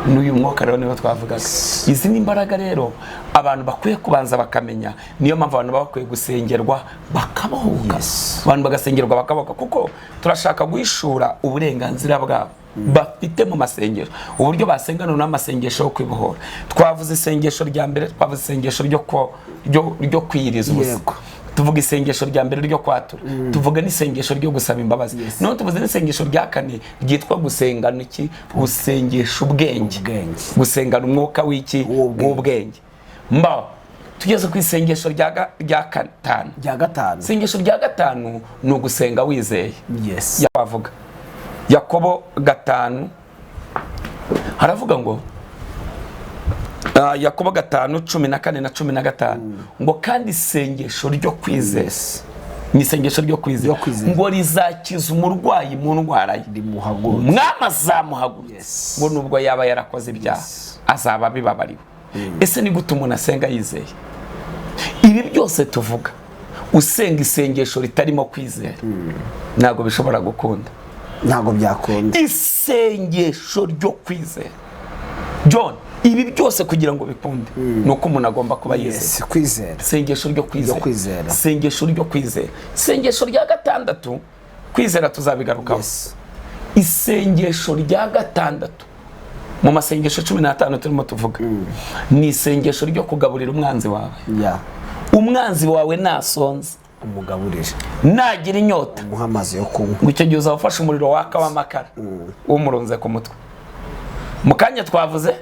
n'uyu mwuka rero niwo twavugaga. Izi ni imbaraga rero abantu bakwiye kubanza bakamenya. Niyo mpamvu abantu baba bakwiye gusengerwa bakabohoka. Abantu bagasengerwa bakabohoka, kuko turashaka guhishura uburenganzira bwabo bafite mu masengero, uburyo basengana n'amasengesho yo kwibohora. Twavuze isengesho rya mbere, twavuze isengesho ryo kwiyiriza ubusa, tuvuga isengesho rya mbere ryo kwatura, tuvuga n'isengesho ryo gusaba imbabazi, noneho tuvuze n'isengesho rya kane ryitwa gusengana iki? Gusengesha ubwenge. Ubwenge. Gusengana umwuka w'iki? W'ubwenge. W'ubwenge. Mba tugeze ku isengesho rya gatanu. Rya gatanu. Isengesho rya gatanu ni ugusenga wizeye. Yavuga Yakobo 5, haravuga ngo Yakobo 5:14 na 15, ngo kandi isengesho ryo kwizera, ni isengesho ryo kwizera, Ryo kwizera. ngo rizakiza umurwayi mu ndwara ye, Rimuhagurutse. Umwami azamuhagurutse, ngo nubwo yaba yarakoze ibyaha azaba abibabariwe. Ese ni gute umuntu asenga yizeye? Ibi byose tuvuga, usenga isengesho ritarimo kwizera, ntabwo bishobora gukunda. Ntabwo byakunda. Isengesho ryo kwizera, John, ibi byose kugira ngo bikunde ni uko umuntu agomba kuba yizeye. Yes, kwizera. Isengesho ryo kwizera. Ryo kwizera. Isengesho ryo kwizera. Isengesho rya gatandatu, kwizera tuzabigarukaho. Isengesho rya gatandatu mu masengesho 15 turimo tuvuga ni isengesho ryo kugaburira umwanzi wawe. Umwanzi wawe nasonze, umugaburire. Nagira inyota, umuha amazi yo kunywa. Ngo icyo gihe uzaba ufashe umuriro waka w'amakara umurunze ku mutwe. Mu kanya twavuze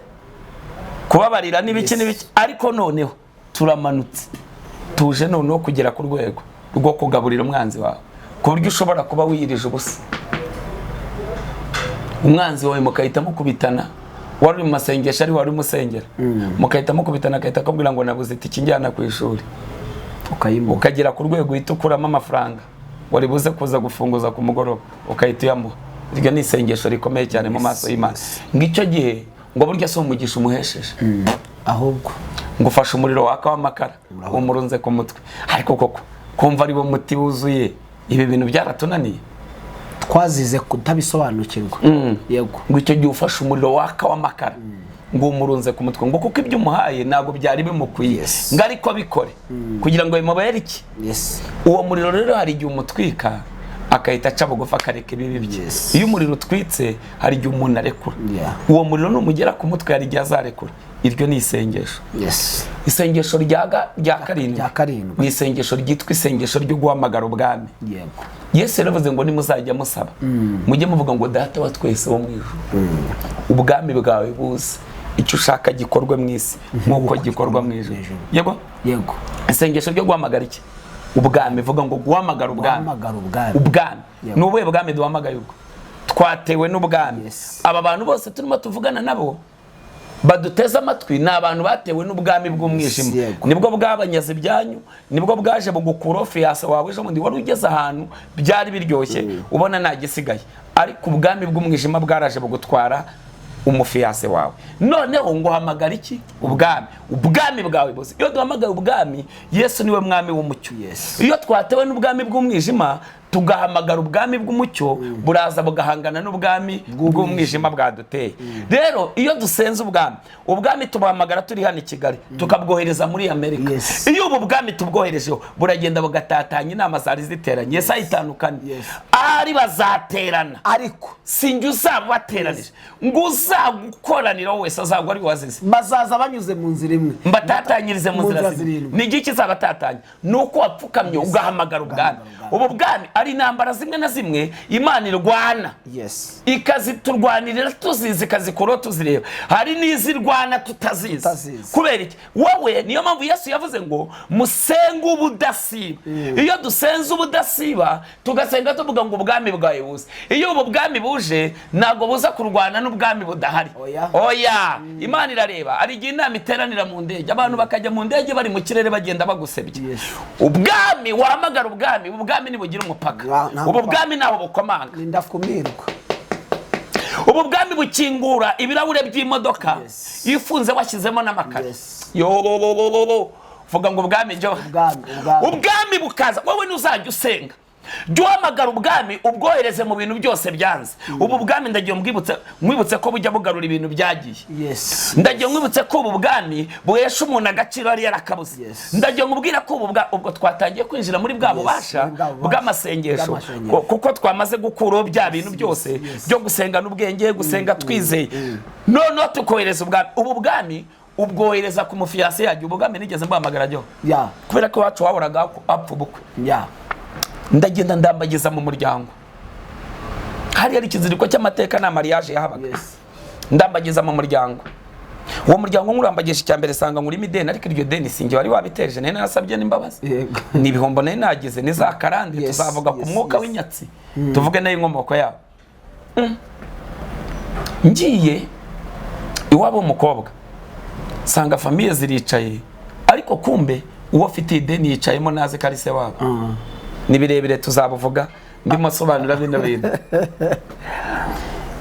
kubabarira n'ibiki n'ibiki, ariko noneho turamanutse, tuje noneho kugera ku rwego rwo kugaburira umwanzi wawe, ku buryo ushobora kuba wiyirije ubusa, umwanzi wawe mugahita mukubitana. Wari uri mu masengesho, ari wari umusengera, mugahita mukubitana, agahita akubwira ngo nabuze itike injyana ku ishuri, ukayimuha. Ukagera ku rwego uhita ukuramo amafaranga wari buze kuza gufunguza ku mugoroba, ukahita uyamuha. Iryo ni isengesho rikomeye cyane mu maso y'Imana. Ngo icyo gihe, ngo burya si umugisha umuhesheje, ahubwo ngo ufashe umuriro waka w'amakara umurunze ku mutwe. Ariko koko kumva ari wo muti wuzuye, ibi bintu byaratunaniye. Twazize kutabisobanukirwa, yego. Ngo icyo gihe ufashe umuriro waka w'amakara, ngo umurunze ku mutwe, ngo kuko ibyo umuhaye ntabwo byari bimukwiye, ngo ariko bikore kugira ngo bimubere iki? Uwo muriro rero hari igihe umutwika akahita aca bugufi, akareka ibibi bye. Iyo umuriro utwitse, hari igihe umuntu arekura. Uwo muriro numugera ku mutwe, hari igihe azarekura. Iryo ni isengesho. Isengesho rya karindwi Rya karindwi. ni isengesho ryitwa isengesho ryo guhamagara ubwami. Yesu yaravuze ngo nimuzajya musaba, mujye muvuga ngo Data wa twese wo mu ijuru, ubwami bwawe buze, icyo ushaka gikorwe mu isi nk'uko gikorwa mu ijuru. Yego. Yego. Isengesho ryo guhamagara iki? Ubwami. Vuga ngo guhamagara ubwami. Guhamagara ubwami. Ubwami. Yego. Ni ubuhe bwami duhamagaye? Ubwo twatewe n'ubwami. Aba bantu bose turimo tuvugana nabo baduteze amatwi ni abantu batewe n'ubwami bw'umwijima. Nibwo bwabanyaze ibyanyu, nibwo bwaje bugukura fiancé wawe ejo bundi wari ugeze ahantu byari biryoshye, ubona nta gisigaye, ariko ubwami bw'umwijima bwaraje bugutwara umufiancé wawe. Noneho ngo hamagara iki? Ubwami. Ubwami bwawe buze. Iyo duhamagaye ubwami, Yesu niwe mwami w'umucyo. Iyo twatewe n'ubwami bw'umwijima tugahamagara ubwami bw'umucyo, buraza bugahangana n'ubwami bw'umwijima bwaduteye. Rero iyo dusenze ubwami, ubwami tubuhamagara turi hano i Kigali, tukabwohereza muri Amerika. Iyo ubu bwami tubwoherejeho, buragenda bugatatanya inama zari ziteranye. Yesaya 5:4, ahari bazaterana, ariko sinjye uzaba ubateranije, ngo uzagukoraniraho wese azagwa ari wazize. Bazaza banyuze mu nzira imwe. Mbatatanyirize mu Mu nzira nzira zirindwi. zirindwi. Ni igiki kizabatatanya? Ni uko wapfukamye ugahamagara ubwami. Ugahamagara ubwami. Ubu bwami Ari intambara zimwe na zimwe Imana irwana, ikaziturwanirira tuzizi, ikazikuraho tuzireba. Hari n'izirwana tutazizi. Kubera iki? Wowe niyo mpamvu Yesu yavuze ngo musenge ubudasiba. Iyo dusenze ubudasiba, tugasenga tuvuga ngo ubwami bwawe buze. Iyo ubu bwami buje, ntabwo buza kurwana n'ubwami budahari. Oya. Imana irareba. Hari igihe inama iteranira mu ndege, abantu bakajya mu ndege bari mu kirere bagenda bagusebye. Ubwami wahamagara ubwami, ubwami ntibugira umupaka. Ubu bwami ntaho bukomanga. Ndakumirwa. Ubu bwami bukingura ibirahure by'imodoka ifunze washyizemo n'amakara. Yo, vuga ngo ubwami byo. Ubwami bukaza. Wowe ntuzajya usenga, jya uhamagara ubwami, ubwohereze mu bintu byose byanze. Ubu bwami ndagiye nkwibutse ko bujya bugarura ibintu byagiye. Ndagiye nkwibutse ko ubu bwami buhesha umuntu agaciro yari yarakabuze. Ndagiye nkubwira ko ubu ubwo twatangiye kwinjira muri bwa bubasha bw'amasengesho, kuko twamaze gukuraho bya bintu byose byo gusenga n'ubwenge, gusenga twizeye. Noneho tukohereza ubwami. Ubu bwami ubwohereza ku mufiyase yagiye. Ubwami nigeze mbuhamagara ryo, kubera ko iwacu wahoraga apfa ubukwe. Ndagenda ndambagiza mu muryango, hari hari ikiziriko cy'amateka na mariage yahabaga. Ndambagiza mu muryango, uwo muryango nkurambagisha icya mbere sanga ngurimo ideni, ariko iryo deni sinjye wari wabiteje, nari narasabye n'imbabazi. Ni ibihombo nari nagize, ni za karande. Tuzavuga ku mwuka w'inyatsi, tuvuge nayo inkomoko yabo. Ngiye iwabo w'umukobwa sanga famiye ziricaye, ariko kumbe uwo afite ideni yicayemo nazi ko ari se wabo. Ni birebire tuzabuvuga, ndimo sobanura bino bintu.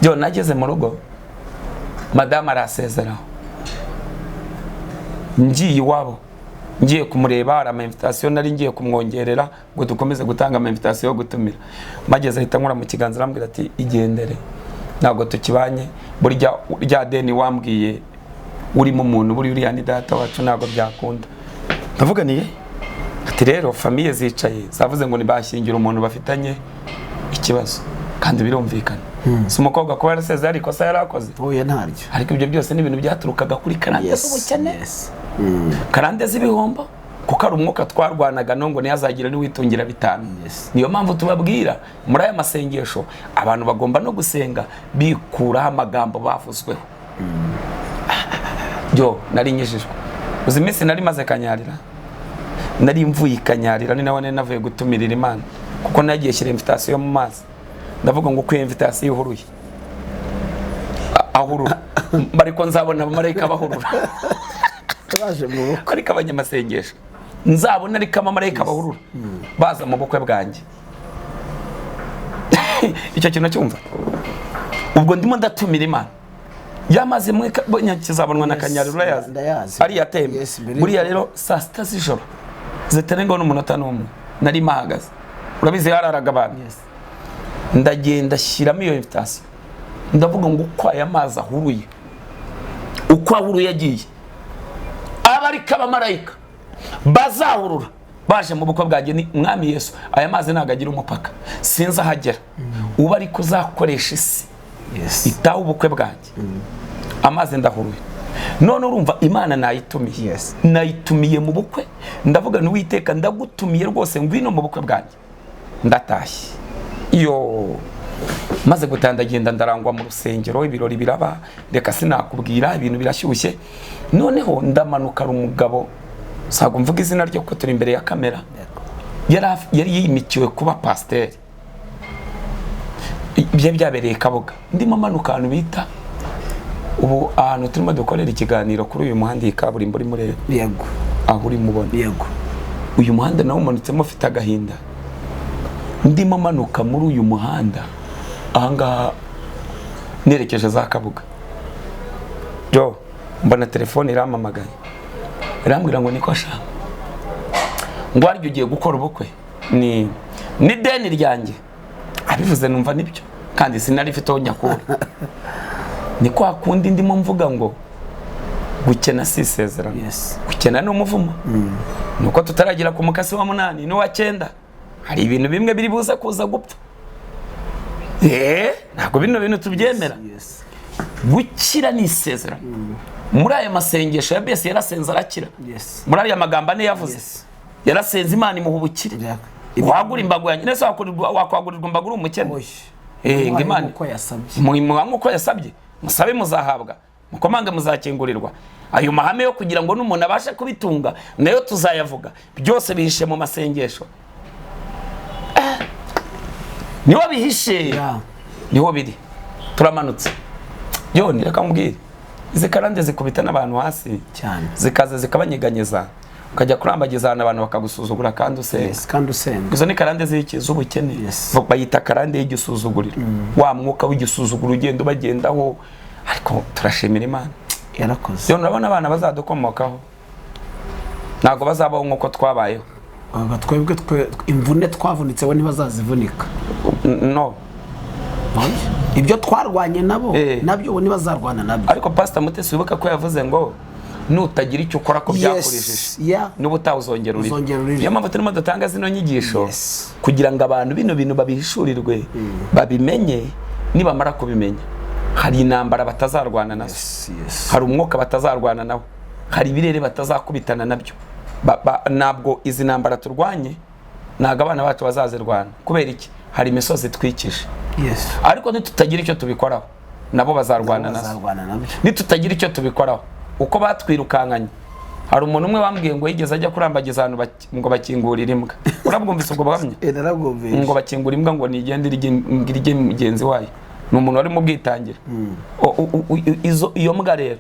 Byo nageze mu rugo, madamu arasezeraho. Ngiye iwabo, ngiye kumureba, hari ama invitation nari ngiye kumwongerera ngo dukomeze gutanga ama invitation yo gutumira. Mageze ahita nkura mu kiganza arambwira ati igendere, ntabwo tukibanye, burya rya deni wambwiye urimo umuntu buri uriya ni data wacu, ntabwo byakunda. Ndavuga niye ati rero famiye zicaye zavuze ngo ntibashyingira umuntu bafitanye ikibazo, kandi birumvikana. Si umukobwa kuba yarasezeye ari ikosa yarakoze? Oya ntaryo. Ariko ibyo byose ni ibintu byaturukaga kuri karande z'ubukene, karande z'ibihombo, kuko ari umwuka twarwanaga ngo ntiyazagira n'iwitungira bitanu. Niyo mpamvu tubabwira muri aya masengesho abantu bagomba no gusenga bikuraho amagambo bavuzweho. Byo nari nyijijwe. Uzi iminsi nari maze Kanyarira, nari mvuye i Kanyarira, ni nawe navuye gutumirira Imana, kuko nagiye shyira invitation mu mazi. Ndavuga ngo kuye invitation ihuruye ahurura, bariko nzabona abamarayika bahurura baje mu bukwe. Ariko abanyamasengesho nzabona ariko abamarayika bahurura baza mu bukwe bwanjye. Icyo kintu cyumva. Ubwo ndimo ndatumira Imana yamaze mwe kizabonwa na Kanyarira, urayazi ari yatembe buriya. Rero saa sita z'ijoro zitarengaho n'umunota n'umwe nari mpahagaze, urabizi yararaga abantu. Ndagenda shyiramo iyo invitation, ndavuga ngo uko aya mazi ahuruye, uko ahuruye agiye, abarika abamarayika bazahurura baje mu bukwe bwanjye. Ni Mwami Yesu, aya mazi ntabwo agira umupaka, sinzi ahagera, uba ariko uzakoresha isi itaha ubukwe bwanjye. Amazi ndahuruye. None urumva Imana nayitumiye, nayitumiye mu bukwe. Ndavuga ni Uwiteka ndagutumiye rwose, ngwino mu bukwe bwanjye. Ndatashye. Iyo maze gutandagenda ndarangwa mu rusengero, ibirori biraba, reka sinakubwira, ibintu birashyushye. Noneho ndamanuka, umugabo sago mvuga izina ryo ko turi imbere ya kamera, yari yimikiwe kuba pasiteri. Ibyo byabereye Kabuga. Ndimo manuka ahantu bita ubu ahantu turimo dukorera ikiganiro kuri uyu muhanda, iyi kaburimbo urimo ureba. Yego. Aho urimo ubona. Yego. Uyu muhanda nawo umanutsemo ufite agahinda. Ndimo manuka muri uyu muhanda ahangaha nerekeje za Kabuga. Jo, mbona telefone iramamagaye. Irambwira ngo niko sha, ngo aryo ugiye gukora ubukwe ni deni ryanjye. Abivuze numva nibyo, kandi sinari mfite nyakura. Ni kwa kundi ndimo mvuga ngo gukena si isezerano. Gukena ni umuvumo. Nuko tutaragira ku mukasi wa 8 n'uwa 9, hari ibintu bimwe biri buze kuza gupfa. Ntabwo bino bintu tubyemera. Gukira ni isezerano. Muri aya masengesho ya Besi yarasenze arakira. Muri aya magambo ane yavuze, yarasenze Imana imuha ubukire. Wagura imbago yanjye nese wakwagurirwa imbago uri umukene? Ngo Imana uko yasabye, nk'uko yasabye, musabe muzahabwa, mukomange muzakingurirwa. Ayo mahame yo kugira ngo n'umuntu abashe kubitunga nayo tuzayavuga, byose bihishe mu masengesho. Niho bihishe, niho biri. Turamanutse yone, reka nkubwire, izi karande zikubita n'abantu hasi cyane, zikaza zikabanyeganyeza, ukajya kurambagiza ahantu abantu bakagusuzugura kandi usenga. Kandi usenga. Izo ni karande z'iki? Z'ubukene. Bayita karande y'igisuzuguriro. Wa mwuka w'igisuzuguro ugenda ubagendaho, ariko turashimira Imana yarakoze. Yone, urabona abana bazadukomokaho ntabwo bazabaho nk'uko twabayeho. Twebwe imvune twavunitse bo ntibazazivunika. No. Ibyo twarwanye nabo nabyo bo ntibazarwana nabyo. Ariko Pastor Mutesi wibuka ko yavuze ngo nutagira icyo ukora ko byakurishije n'ubu utawuzongera urire. Niyo mpamvu turimo dutanga zino nyigisho kugira ngo abantu bino bintu babihishurirwe, babimenye. Nibamara kubimenya, hari intambara batazarwana nazo, hari umwuka batazarwana nawo, hari ibirere batazakubitana nabyo. Ntabwo izi ntambara turwanye, ntabwo abana bacu bazazirwana. Kubera iki? Hari imisozi itwikije. Ariko nitutagira icyo tubikoraho nabo bazarwana nazo. Nitutagira icyo tubikoraho uko batwirukankanye. Hari umuntu umwe wambwiye ngo yigeze ajya kurambagiza ahantu ngo bakingurire imbwa. Urabwumvise ubwo buhamya? Ngo bakingura imbwa ngo nigende irye mugenzi wayo. Ni umuntu wari mu bwitangira. Iyo mbwa rero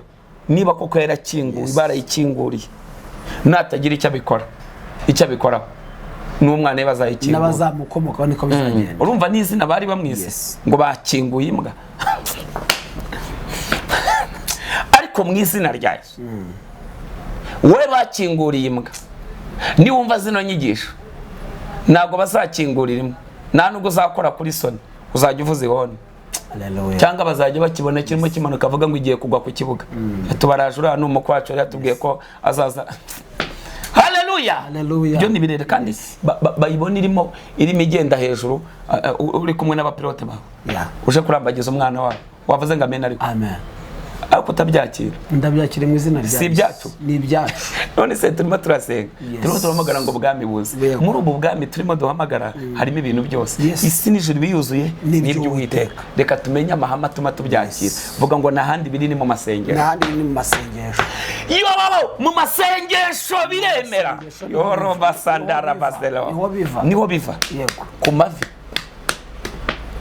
niba koko yarakinguye, barayikinguriye, natagira icyo abikora, icyo abikoraho n'umwana we bazayikingura, n'abazamukomokaho niko bizagenda. Urumva n'izina bari bamwise ngo bakinguye imbwa. Ariko mu izina rya Yesu, we bakinguriye imbwa, niwumva zino nyigisho ntabwo bazakingurira imbwa, nta nubwo uzakora kuri soni, uzajya uvuza ihoni. Cyangwa bazajya bakibona kirimo kimanuka avuga ngo igiye kugwa ku kibuga. Tubaraje uriya ni umukwe wacu yari yatubwiye ko azaza. Haleluya! Ibyo ni birere kandi bayibona irimo igenda hejuru, uri kumwe n'abapilote bawe. Uje kurambagiza umwana wawe. Wavuze ngo amen ariko. Amen. Ariko utabyakira. Ndabyakira mu izina rya. Si ibyacu. Ni ibyacu. None se turimo turasenga. Turimo turahamagara ngo ubwami buze. Muri ubu bwami turimo duhamagara harimo ibintu byose. Isi n'ijuru biyuzuye n'iby'Uwiteka. Reka tumenye amahame atuma tubyakira. Vuga ngo nahandi biri ni mu masengesho. Nahandi biri ni mu masengesho. Yo mu masengesho biremera. Yoroba sandara baselo. Niho biva. Niho biva. Yego. Ku mavi.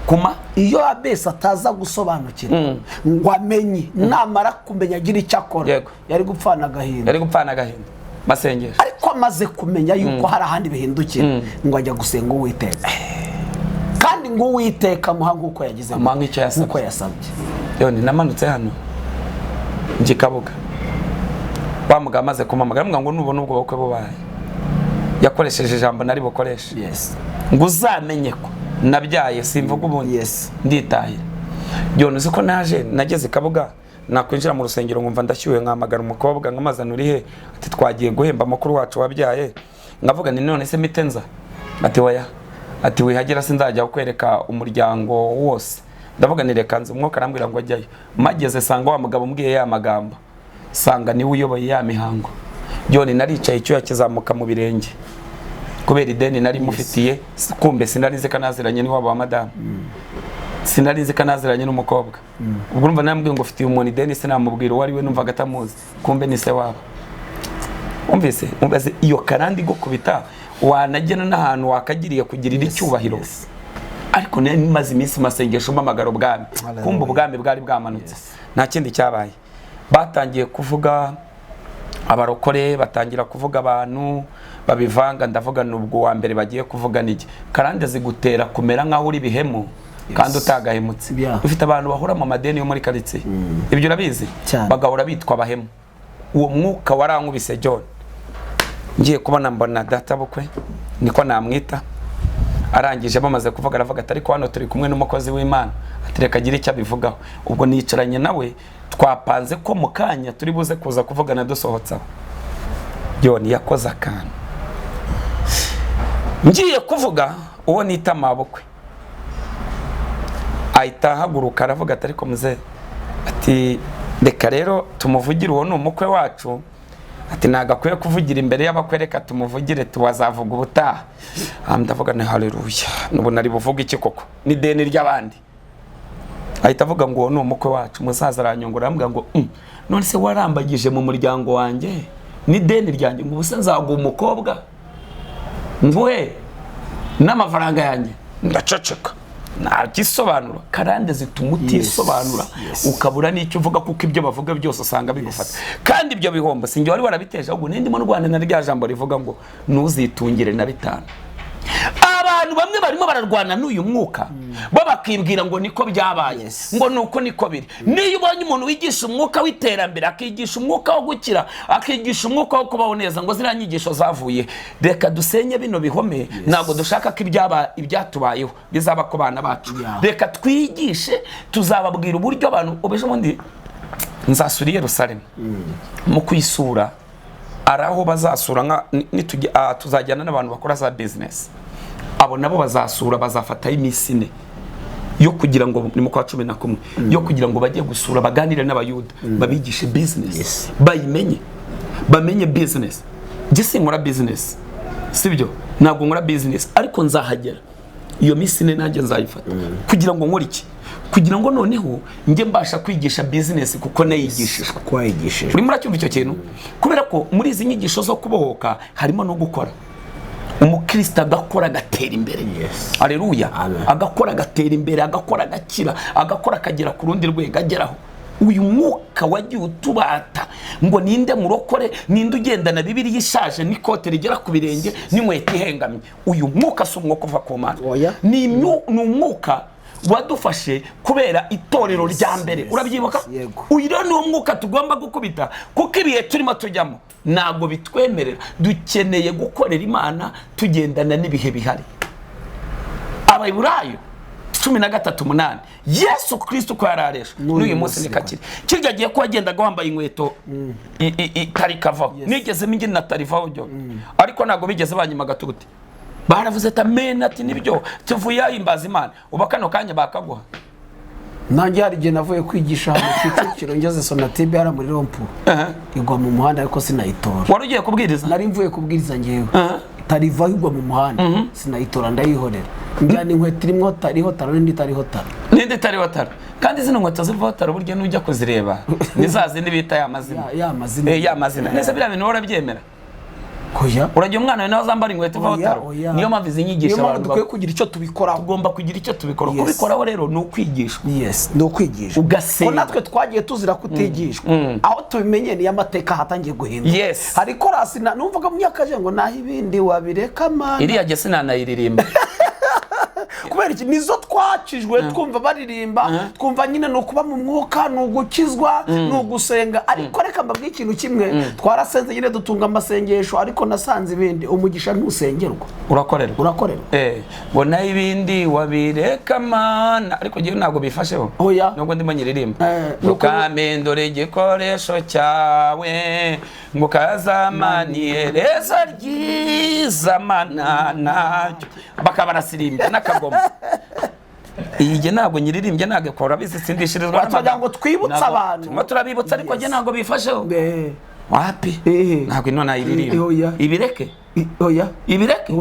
Kuma iyo Abesi ataza gusobanukira ngo amenye, namara kumenya agira icyo akora, yari gupfana agahinda. Yari gupfana agahinda. Masengesho. Ariko amaze kumenya yuko hari ahandi bihindukira, ngo ajya gusenga Uwiteka. Kandi ngo Uwiteka amuha nk'uko yagize, nk'uko yasabye. Yone namanutse hano njye Kabuga, wa mugabo amaze kumpamagara ngo nubona ubwo bukwe bubaye, yakoresheje ijambo nari bukoreshe. Ngo uzamenye ko nabyaye simvuga ubundi. Nditahira. Yone uzi ko naje nageze Kabuga, nakwinjira mu rusengero ngumva ndashyuye, nkamagara umukobwa nkamazana uri he, ati twagiye guhemba mukuru wacu wabyaye. Ngavuga ni none se mitenza, ati oya, ati wihagera sinzajya kwereka umuryango wose. Ndavuga ni reka nze, umwuka arambwira ngo ajyayo. Mageze sanga wa mugabo umbwiye ya magambo, sanga niwe uyoboye ya mihango. Yone naricaye icyuya kizamuka mu birenge kubera ideni nari mufitiye. Kumbe sinari nzi kanaziranye n'iwabo wa madamu, sinari nzi kanaziranye n'umukobwa. Ubwo urumva nambwiye ngo ufitiye umuntu ideni, sinamubwira uwo ari we, numvaga atamuzi, kumbe ni se wabo. Umvise umbaze iyo karandi gukubita wanagena n'ahantu wakagiriye kugirira icyubahiro. Ariko nari maze iminsi masengesho mpamagara ubwami, kumbe ubwami bwari bwamanutse. Nta kindi cyabaye, batangiye kuvuga abarokore, batangira kuvuga abantu babivanga. Ndavuga nubwo wa mbere bagiye kuvuga niki, karande zigutera kumera nkaho uri bihemu kandi utagahemutse. Ufite abantu bahora mu madeni yo muri quartier, ibyo urabizi, bagahora bitwa bahemu. Uwo mwuka warankubise John. Ngiye kubona mbona data bukwe, niko namwita, arangije bamaze kuvuga aravuga ati ariko hano turi kumwe n'umukozi w'Imana, ati reka agire icyo abivugaho. Ubwo nicaranye nawe twapanze ko mu kanya turi buze kuza kuvugana dusohotse aho. John yakoze akantu. Ngiye kuvuga uwo nita mabukwe, ahita ahaguruka aravuga ati ariko muze, ati reka rero tumuvugire, uwo ni umukwe wacu, Ati ntabwo akwiye kuvugira imbere y'abakwereka, tumuvugire tuwazavuga ubutaha. Ndavuga ni haleluya, n'ubu nari buvuge iki koko, ni deni ry'abandi. Ahita avuga ngo uwo ni umukwe wacu. Umusaza aranyongora arambwira ngo none se warambagije mu muryango wanjye ni deni ryanjye, ngo ubuse nzaguha umukobwa nguhe n'amafaranga yanjye? Ndaceceka ntagisobanura. Karande zituma utisobanura, ukabura n'icyo uvuga, kuko ibyo bavuga byose usanga bigufata. Kandi ibyo bihombo sinjye wari warabiteje, ahubwo n'indimo ndwana na rya jambo rivuga ngo ntuzitungire na 5. Abantu bamwe barimo bararwana n'uyu mwuka, bo bakibwira ngo niko byabaye, ngo nuko niko biri. Niyo ubonye umuntu wigisha umwuka w'iterambere, akigisha umwuka wo gukira, akigisha umwuka wo kubaho neza, ngo ziriya nyigisho zavuye, reka dusenye bino bihome. Ntabwo dushaka ko ibyatubayeho bizaba ku bana bacu. Reka twigishe, tuzababwira uburyo abantu. Ejo bundi nzasura i Yerusalemu. Mu kuyisura araho bazasura nka tuzajyana n'abantu bakora za business, abo nabo bazasura, bazafatayo iminsi 4 yo kugira ngo ni mu kwa 11, yo kugira ngo bajye gusura, baganire n'abayuda, babigishe business, bayimenye, bamenye business. Njye sinkora business, sibyo, ntabwo nkora business, ariko nzahagera iyo minsi 4 nanjye nzayifata kugira ngo nkore iki? Kugira ngo noneho njye mbasha kwigisha business kuko nayigishijwe. Kuko wayigishijwe. Urimo uracyumva icyo kintu? Kubera ko muri izi nyigisho zo kubohoka harimo no gukora. Umukristo agakora agatera imbere. Haleluya. Agakora agatera imbere, agakora agakira, agakora akagera ku rundi rwego ageraho. Uyu mwuka wagiye utubata ngo ninde murokore, ninde ugendana Bibiliya ishaje n'ikote rigera ku birenge n'inkweto ihengamye. Uyu mwuka si umwuka uva ku Mana. Ni umwuka wadufashe kubera itorero rya mbere. Urabyibuka? Uyu rero ni umwuka tugomba gukubita, kuko ibihe turimo tujyamo ntabwo bitwemerera. Dukeneye gukorera Imana tugendana n'ibihe bihari. Abaheburayo 13:8, Yesu Kristo uko yari aresha n'uyu munsi ni kakiri. Kirya gihe ko wagendaga wambaye inkweto itarikavaho, nigeze mingi natarivaho byo, ariko ntabwo bigeze banyima agatuti. Baravuze ati amen, ati nibyo tuvuye ahimbaza Imana. Uba kano kanya bakaguha. Nanjye hari igihe navuye kwigisha ahantu Kicukiro, ngeze Sonatube hariya muri rompu, igwa mu muhanda, ariko sinayitora. Wari ugiye kubwiriza? Nari mvuye kubwiriza ngewe, itarivaho igwa mu muhanda, sinayitora, ndayihorera. Njyana inkweto irimo itariho taro n'indi itariho taro. N'indi itariho taro. Kandi zino nkweto zivaho taro burya nujya kuzireba ni za zindi bita ya mazina. Ya mazina. Ya mazina. Nese biriya bintu urabyemera? Oya. Uragiye umwana wawe nawe azambara inkweto ivaho taro. Niyo mpamvu izi nyigisho abantu dukwiye kugira icyo tubikoraho. Tugomba kugira icyo tubikoraho. Kubikoraho rero ni ukwigishwa. Ni ukwigishwa. Ugasenga. Ko natwe twagiye tuzira kutigishwa. Aho tubimenye ni amateka hatangiye guhinduka. Hari korasi numvaga mu myaka ngo naho ibindi wabireka mana. Iriya jye sinanayiririmba. Kubera iki nizo twakijwe twumva baririmba, twumva nyine ni ukuba mu mwuka, ni ugukizwa, ni ugusenga. Ariko reka mbabwire ikintu kimwe, twarasenze nyine dutunga amasengesho, ariko nasanze ibindi umugisha ntusengerwa, urakorerwa. Urakorerwa. Ngo naho ibindi wabireka mana, ariko ngewe ntabwo bifasheho. Nubwo ndimo nyiririmba. Ukamindura igikoresho cyawe ngo kazamanihereza ryiza mana nacyo, bakaba barasirimbya n'akagoma. Iyi ntabwo nyiririmbye, ntabwo ikora bizitsindishirizwa n'amagambo ngo twibutse abantu. Turimo turabibutsa, ariko njye ntabwo bifasheho. Wapi? Ntabwo ino nayiririmba. Ibireke. Ibireke.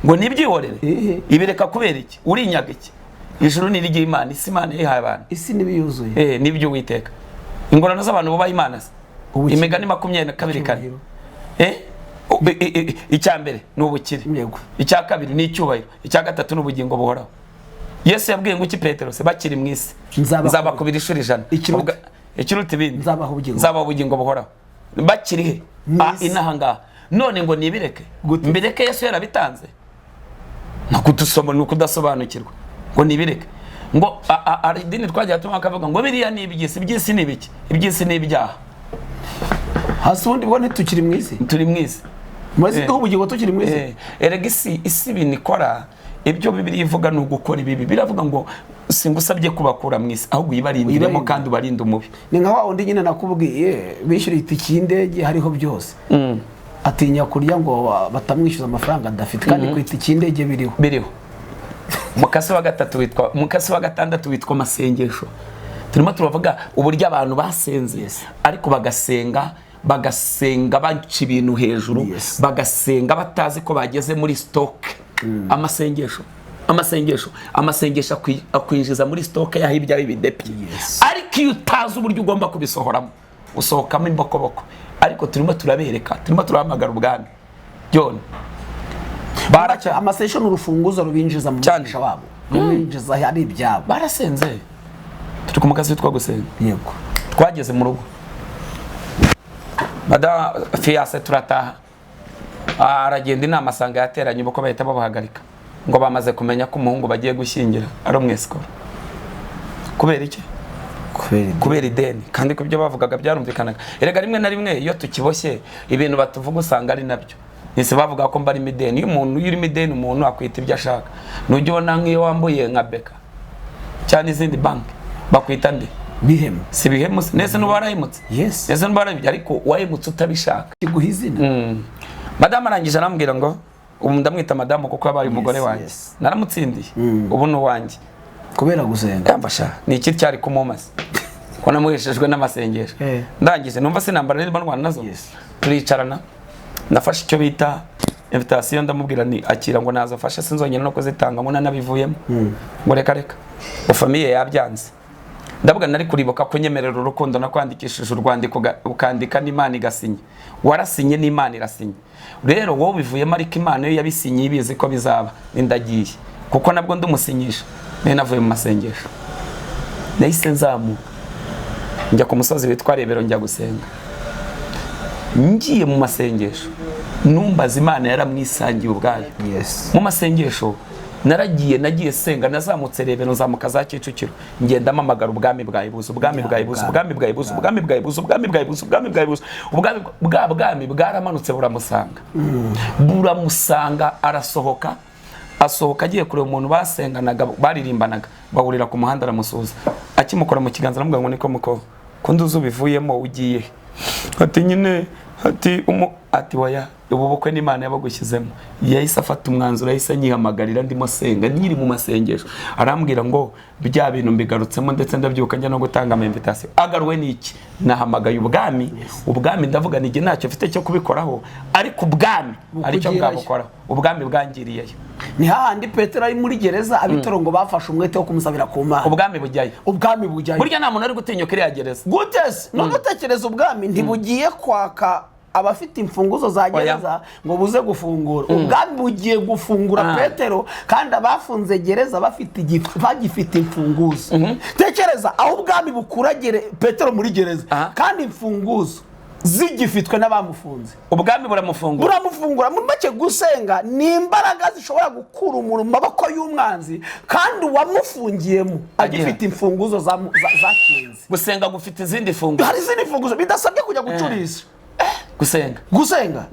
Ngo nibyihorere. Ibireka kubera iki? Urinyaga iki? Ijuru ni iry'Imana, isi Imana yihaye abantu. Isi n'ibiyuzuye. Nibyo Uwiteka. Ingorano z'abantu bubaha Imana se. Imigani 22:4. Icya mbere ni ubukire, icya kabiri ni icyubahiro, icya gatatu ni ubugingo buhoraho. Yesu yabwiye ngo iki Petero se bakiri mu isi, nzabakubira inshuro 100, ikiruta ibindi nzabaha ubugingo buhoraho. Bakiri he? Inaha ngaha. None ngo nibireke, mbireke Yesu yarabitanze. Ni ukudasobanukirwa ngo nibireke. Ngo idini twagiye tuma akavuga ngo biriya ni iby'isi, iby'isi ni ibiki? Iby'isi ni ibyaha. Hasi ubundi bwo ntitukiri mu isi, turi mu isi. Mwese duha ubugingo tukiri mu isi. Erega isi ibintu ikora, ibyo Bibiliya ivuga ni ugukora ibibi. Biravuga ngo singusabye kubakura mu isi, ahubwo uyibarindiremo kandi ubarinde umubi. Ni nka wa wundi nyine nakubwiye bishyura itike y'indege hariho byose, atinya kurya ngo batamwishyuza amafaranga adafite, kandi ku itike y'indege biriho. Biriho. Mukasi wa gatatu witwa, mukasi wa gatandatu witwa amasengesho. Turimo turavuga uburyo abantu basenze, ariko bagasenga Bagasenga baca ibintu hejuru. Bagasenga batazi ko bageze muri stock. Amasengesho akwinjiza muri stock yaho ibyawe bidepye. Ariko iyo utazi uburyo ugomba kubisohoramo, usohokamo imbokoboko. Ariko turimo turabereka, turimo turahamagara ubwami. John, baracya amasengesho ni urufunguzo rubinjiza mu mugisha wabo, rubinjiza ari ibyabo. Barasenze, turi ku mukazi witwa gusenga. Yego. Twageze mu rugo, madame fiancé turataha, aragenda inama asanga yateranye ubukwe, bahita babahagarika ngo bamaze kumenya ko umuhungu bagiye gushyingira ari umwesikoro. Kubera iki? Kubera ideni. Kandi ko ibyo bavugaga byarumvikanaga. Erega rimwe na rimwe iyo tukiboshye ibintu batuvuga usanga ari nabyo. Nise bavuga ko mbarimo ideni. Iyo umuntu yurimo ideni, umuntu akwita ibyo ashaka. Nujya ubona nk'iyo wambuye nka Beka cyane izindi banki bakwita nde? Bihemu. Si bihemu se? Nese nuba warahemutse? Yes. Nese nuba warahemutse, ariko wahemutse utabishaka. Kiguha izina. Madame arangije arambwira ngo ubu ndamwita madamu kuko yabaye umugore wanjye. Naramutsindiye. Ubu ni uwanjye. Kubera gusenga. Yamfasha. Ni iki cyari kumumaza? Ko namuheshejwe n'amasengesho. Ndangije numva sinambara nirimo ndwana nazo. Turicarana. Nafashe icyo bita invitation, ndamubwira ni akira ngo naza afashe sinzongera no kuzitanga ngo nanabivuyemo. Ngo reka reka. Famille yabyanze. Ndavuga nari kuribuka ko nyemerera urukundo nakwandikishije urwandiko ukandika n'Imana igasinya. Warasinye n'Imana irasinye. Rero wowe bivuyemo ariko Imana yo yabisinye ibizi ko bizaba. Nindagiye. Kuko nabwo ndumusinyisha. Nari navuye mu masengesho. Nahise nzamuka. Njya ku musozi witwa Rebero njya gusenga. Ngiye mu masengesho. Numbaza Imana yaramwisangiye ubwayo. Mu masengesho naragiye nagiye senga nazamutse Rebero nzamuka za Kicukiro ngenda mpamagara ubwami bwa Ibuzo, ubwami bwa Ibuzo, ubwami bwa Ibuzo, ubwami bwa Ibuzo, ubwami bwa Ibuzo, ubwami bwa Ibuzo, ubwami bwa bwami bwaramanutse buramusanga. Buramusanga arasohoka, asohoka agiye kureba umuntu basenganaga baririmbanaga bahurira ku muhanda aramusuhuza. Akimukora mu kiganza aramubwira ngo niko muko ko nduzi ubivuyemo ugiye. Ati nyine ati ati waya ubu bukwe n'Imana yabagushyizemo. Yahise afata umwanzuro, yahise anyihamagarira ndimo senga nyiri mu masengesho arambwira ngo bya bintu mbigarutsemo ndetse ndabyuka njya no gutanga ama invitation. Agaruwe n'iki? Nahamagaye ubwami. Ubwami ndavuga nige ntacyo mfite cyo kubikoraho ariko ubwami aricyo bwabukora. Ubwami bwangiriyeyo. Ni hahandi Petero ari muri gereza abitorongo bafashe umwete wo kumusabira ku Mana. Ubwami bujyayo. Ubwami bujyayo. Burya nta muntu ari gutinyuka iriya gereza. Gute se? None utekereza ubwami ntibugiye kwaka abafite imfunguzo za gereza ngo buze gufungura. Ubwami bugiye gufungura Petero kandi abafunze gereza bafite bagifite imfunguzo. Tekereza aho ubwami bukura Petero muri gereza kandi imfunguzo zigifitwe n'abamufunze. Ubwami buramufungura. Buramufungura. Muri make gusenga ni imbaraga zishobora gukura umuntu mu maboko y'umwanzi kandi uwamufungiyemo agifite imfunguzo zakinze. Gusenga gufite izindi funguzo. Hari izindi funguzo bidasabye kujya gucurisha. Gusenga. Gusenga.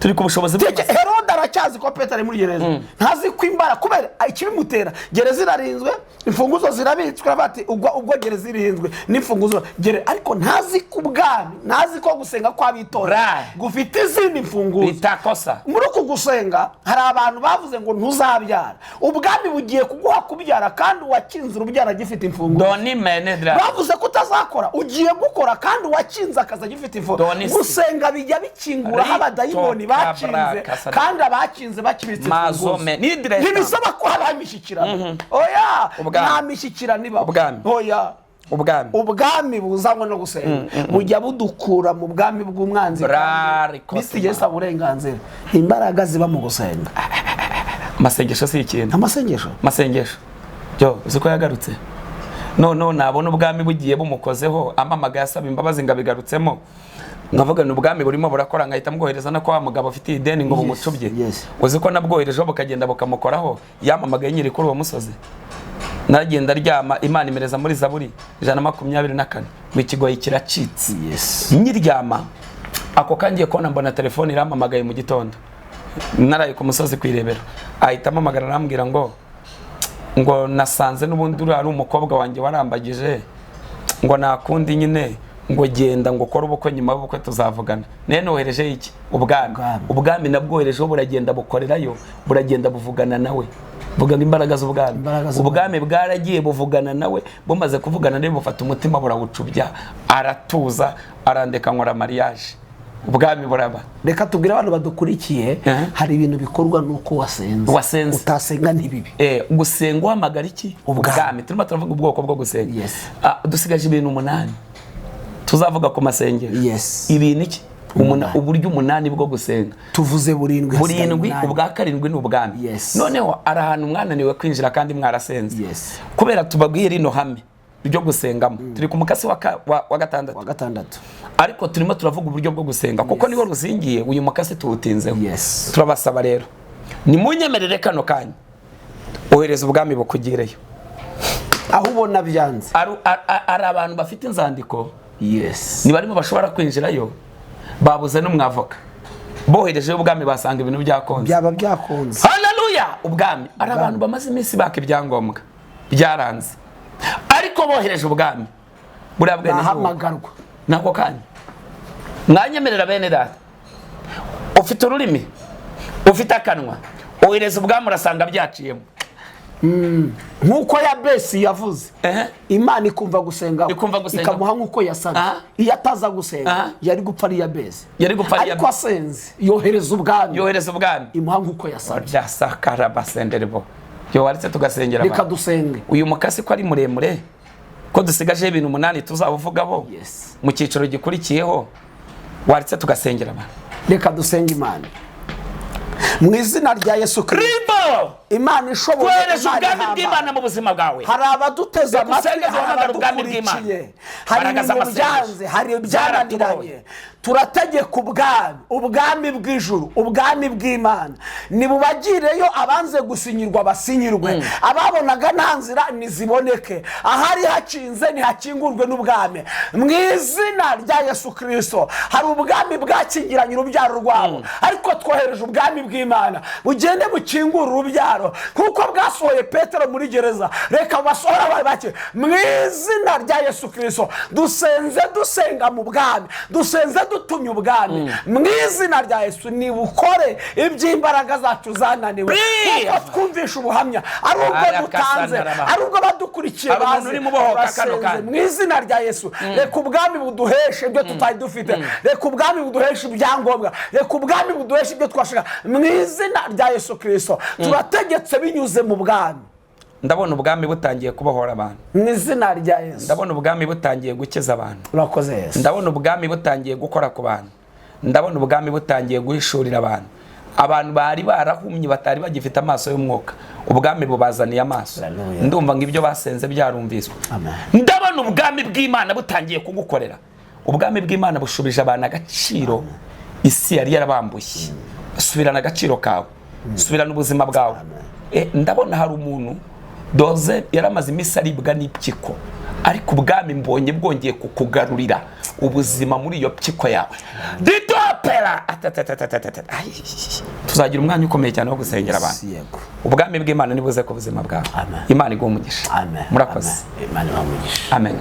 Turi ku bushobozi bwa Herode aracyazi ko Petero ari muri gereza. Ntazi ko imbara kubera ikibimutera. Gereza irarinzwe, imfunguzo zirabitswe bati ubwo gereza irinzwe n'imfunguzo ariko ntazi ko ubwami, ntazi ko gusenga kwabitora gufite izindi mfunguzo. Bitakosa. Muri uku gusenga hari abantu bavuze ngo ntuzabyara. Ubwami bugiye kuguha kubyara kandi uwakinze urubyara agifite imfunguzo. Doni menedra. Bavuze ko utazakora, ugiye gukora kandi uwakinze akaza agifite imfunguzo. Gusenga bijya bikingura abadayimoni bakinze kandi abakinze bakibitse imfunguzo. Ntibisaba ko habaho imishyikirano. Oya, nta mishyikirano ibaho. Oya. Ubwami buzanywe no gusenga bujya budukura mu bwami bw'umwanzi. Bisigesa uburenganzira. Imbaraga ziba mu gusenga. Amasengesho si ikintu. Amasengesho. Amasengesho. Yo, uzi ko yagarutse. No nabona ubwami bugiye bumukozeho amamagaye asaba imbabazi ngabigarutsemo. Ngavuga ni ubwami burimo burakora ngahita mwohereza no kwa mugabo afite ideni ngo bumucubye. Uzi ko nabwoherejeho bukagenda bukamukoraho yamamagaye nyiri kuri uwo musozi. Naragenda ryama Imana imereza muri Zaburi 124 mu kigoyi kiracitse. Nyiryama ako kangiye kona mbona telefone iramamagaye mu gitondo. Naraye ku musozi kwirebera. Ahita amamagara arambwira ngo nasanze n'ubundi uri ari umukobwa wanjye warambagije ngo nakundi nyine ngo genda ngo ukore ubukwe nyuma y'ubukwe tuzavugana. Nene nohereje iki? Ubwami. Ubwami nabwoherejeho buragenda bukorerayo, buragenda buvugana nawe. Vuga ngo imbaraga z'ubwami. Imbaraga z'ubwami. Ubwami bwaragiye buvugana nawe, bumaze kuvugana nawe bufata umutima burawucubya, aratuza, arandeka nkora mariage. Ubwami buraba. Reka tubwire abantu badukurikiye, hari ibintu bikorwa nuko wasenze. Wasenze. Utasenga ntibibi. Gusenga uhamagara iki? Ubwami. Ubwami. Turimo turavuga ubwoko bwo gusenga. Yes. Dusigaje ibintu 8 tuzavuga ku masengesho. Yes. Ibintu iki? Uburyo 8 bwo gusenga. Tuvuze burindwi, burindwi, ubwa karindwi ni ubwami. Yes. Noneho ari ahantu mwananiwe kwinjira kandi mwarasenze. Yes. Kubera tubabwiye rino hame ryo gusengamo. Turi ku mukasi wa gatandatu. Wa gatandatu. Ariko turimo turavuga uburyo bwo gusenga kuko niho ruzingiye, uyu mukasi tuwutinzeho. Yes. Turabasaba rero, nimunyemerere kano kanya, ohereza ubwami bukugireyo. Aho ubona byanze. Ari abantu bafite inzandiko. Yes. Ni barimo bashobora kwinjirayo, babuze n'umwavoka. Bohereje ubwami basanga ibintu byakonze. Byaba byakonze. Haleluya! Ubwami. Ari abantu bamaze iminsi baka ibyangombwa byaranze. Ariko bohereje ubwami. Buriya bwene bahamagarwa. Nako kanya. Mwanyemerera bene data. Ufite ururimi, ufite akanwa, ohereza ubwami urasanga byaciyemo. Nkuko Yabesi yavuze, Imana ikumva gusenga, ikamuha nkuko yasabye. Iyo ataza gusenga yari gupfa ari Yabesi, ariko asenze yohereza ubwami, yohereza ubwami, imuha nkuko yasabye. Byasakara basenderebo. Yo waretse tugasengera abantu. Reka dusenge. Uyu mukasi ko ari muremure, ko dusigaje ibintu 8 tuzabuvugaho. Yes. Mu cyiciro gikurikiyeho waretse tugasengera abantu. Reka dusenge Imana. Mu izina rya Yesu Kristo. Imana ishoboye kohereza ubwami bw'Imana mu buzima bwawe. Hari abaduteze amatwi, hari abadukurikiye, hari ibintu byanze, hari ibyananiranye. Turategeka ubwami, ubwami bw'ijuru, ubwami bw'Imana. Nibubagireyo abanze gusinyirwa basinyirwe, ababonaga nta nzira niziboneke, ahari hakinze ntihakingurwe n'ubwami. Mu izina rya Yesu Kristo. Hari ubwami bwakingiranye urubyaro rwabo, ariko twohereje ubwami bw'Imana bugende bukingura urubyaro kuko bwasohoye Petero muri gereza. Reka basohora abari bake. Mu izina rya Yesu Kristo dusenze, dusenga mu bwami, dusenze dutumye ubwami. Mu izina rya Yesu nibukore iby'imbaraga zacu zananiwe, kuko twumvisha ubuhamya ari ubwo dutanze, ari ubwo badukurikiye bazi. Mu izina rya Yesu reka ubwami buduheshe ibyo tutari dufite, reka ubwami buduheshe ibyangombwa, reka ubwami buduheshe ibyo twashaka. Mu izina rya Yesu Kristo turategetse binyuze mu bwami. Ndabona ubwami butangiye kubohora abantu. Mu izina rya Yesu. Ndabona ubwami butangiye gukiza abantu. Urakoze Yesu. Ndabona ubwami butangiye gukora ku bantu. Ndabona ubwami butangiye guhishurira abantu. Abantu bari barahumye batari bagifite amaso y'umwuka, ubwami bubazaniye amaso. Ndumva ngo ibyo basenze byarumviswe. Ndabona ubwami bw'Imana butangiye kugukorera. Ubwami bw'Imana bushubije abantu agaciro isi yari yarabambuye. Subirana agaciro kawe, subirana ubuzima bwawe. Ndabona hari umuntu doze yaramaze iminsi aribwa n'ipyiko, ariko ubwami mbonye bwongeye kukugarurira ubuzima muri iyo pyiko yawe. Ditopera tuzagira umwanya ukomeye cyane wo gusengera abantu. Ubwami bw'Imana nibuze ku buzima bwawe. Imana iguhe umugisha. Murakoze. Imana ibahe umugisha. Amen.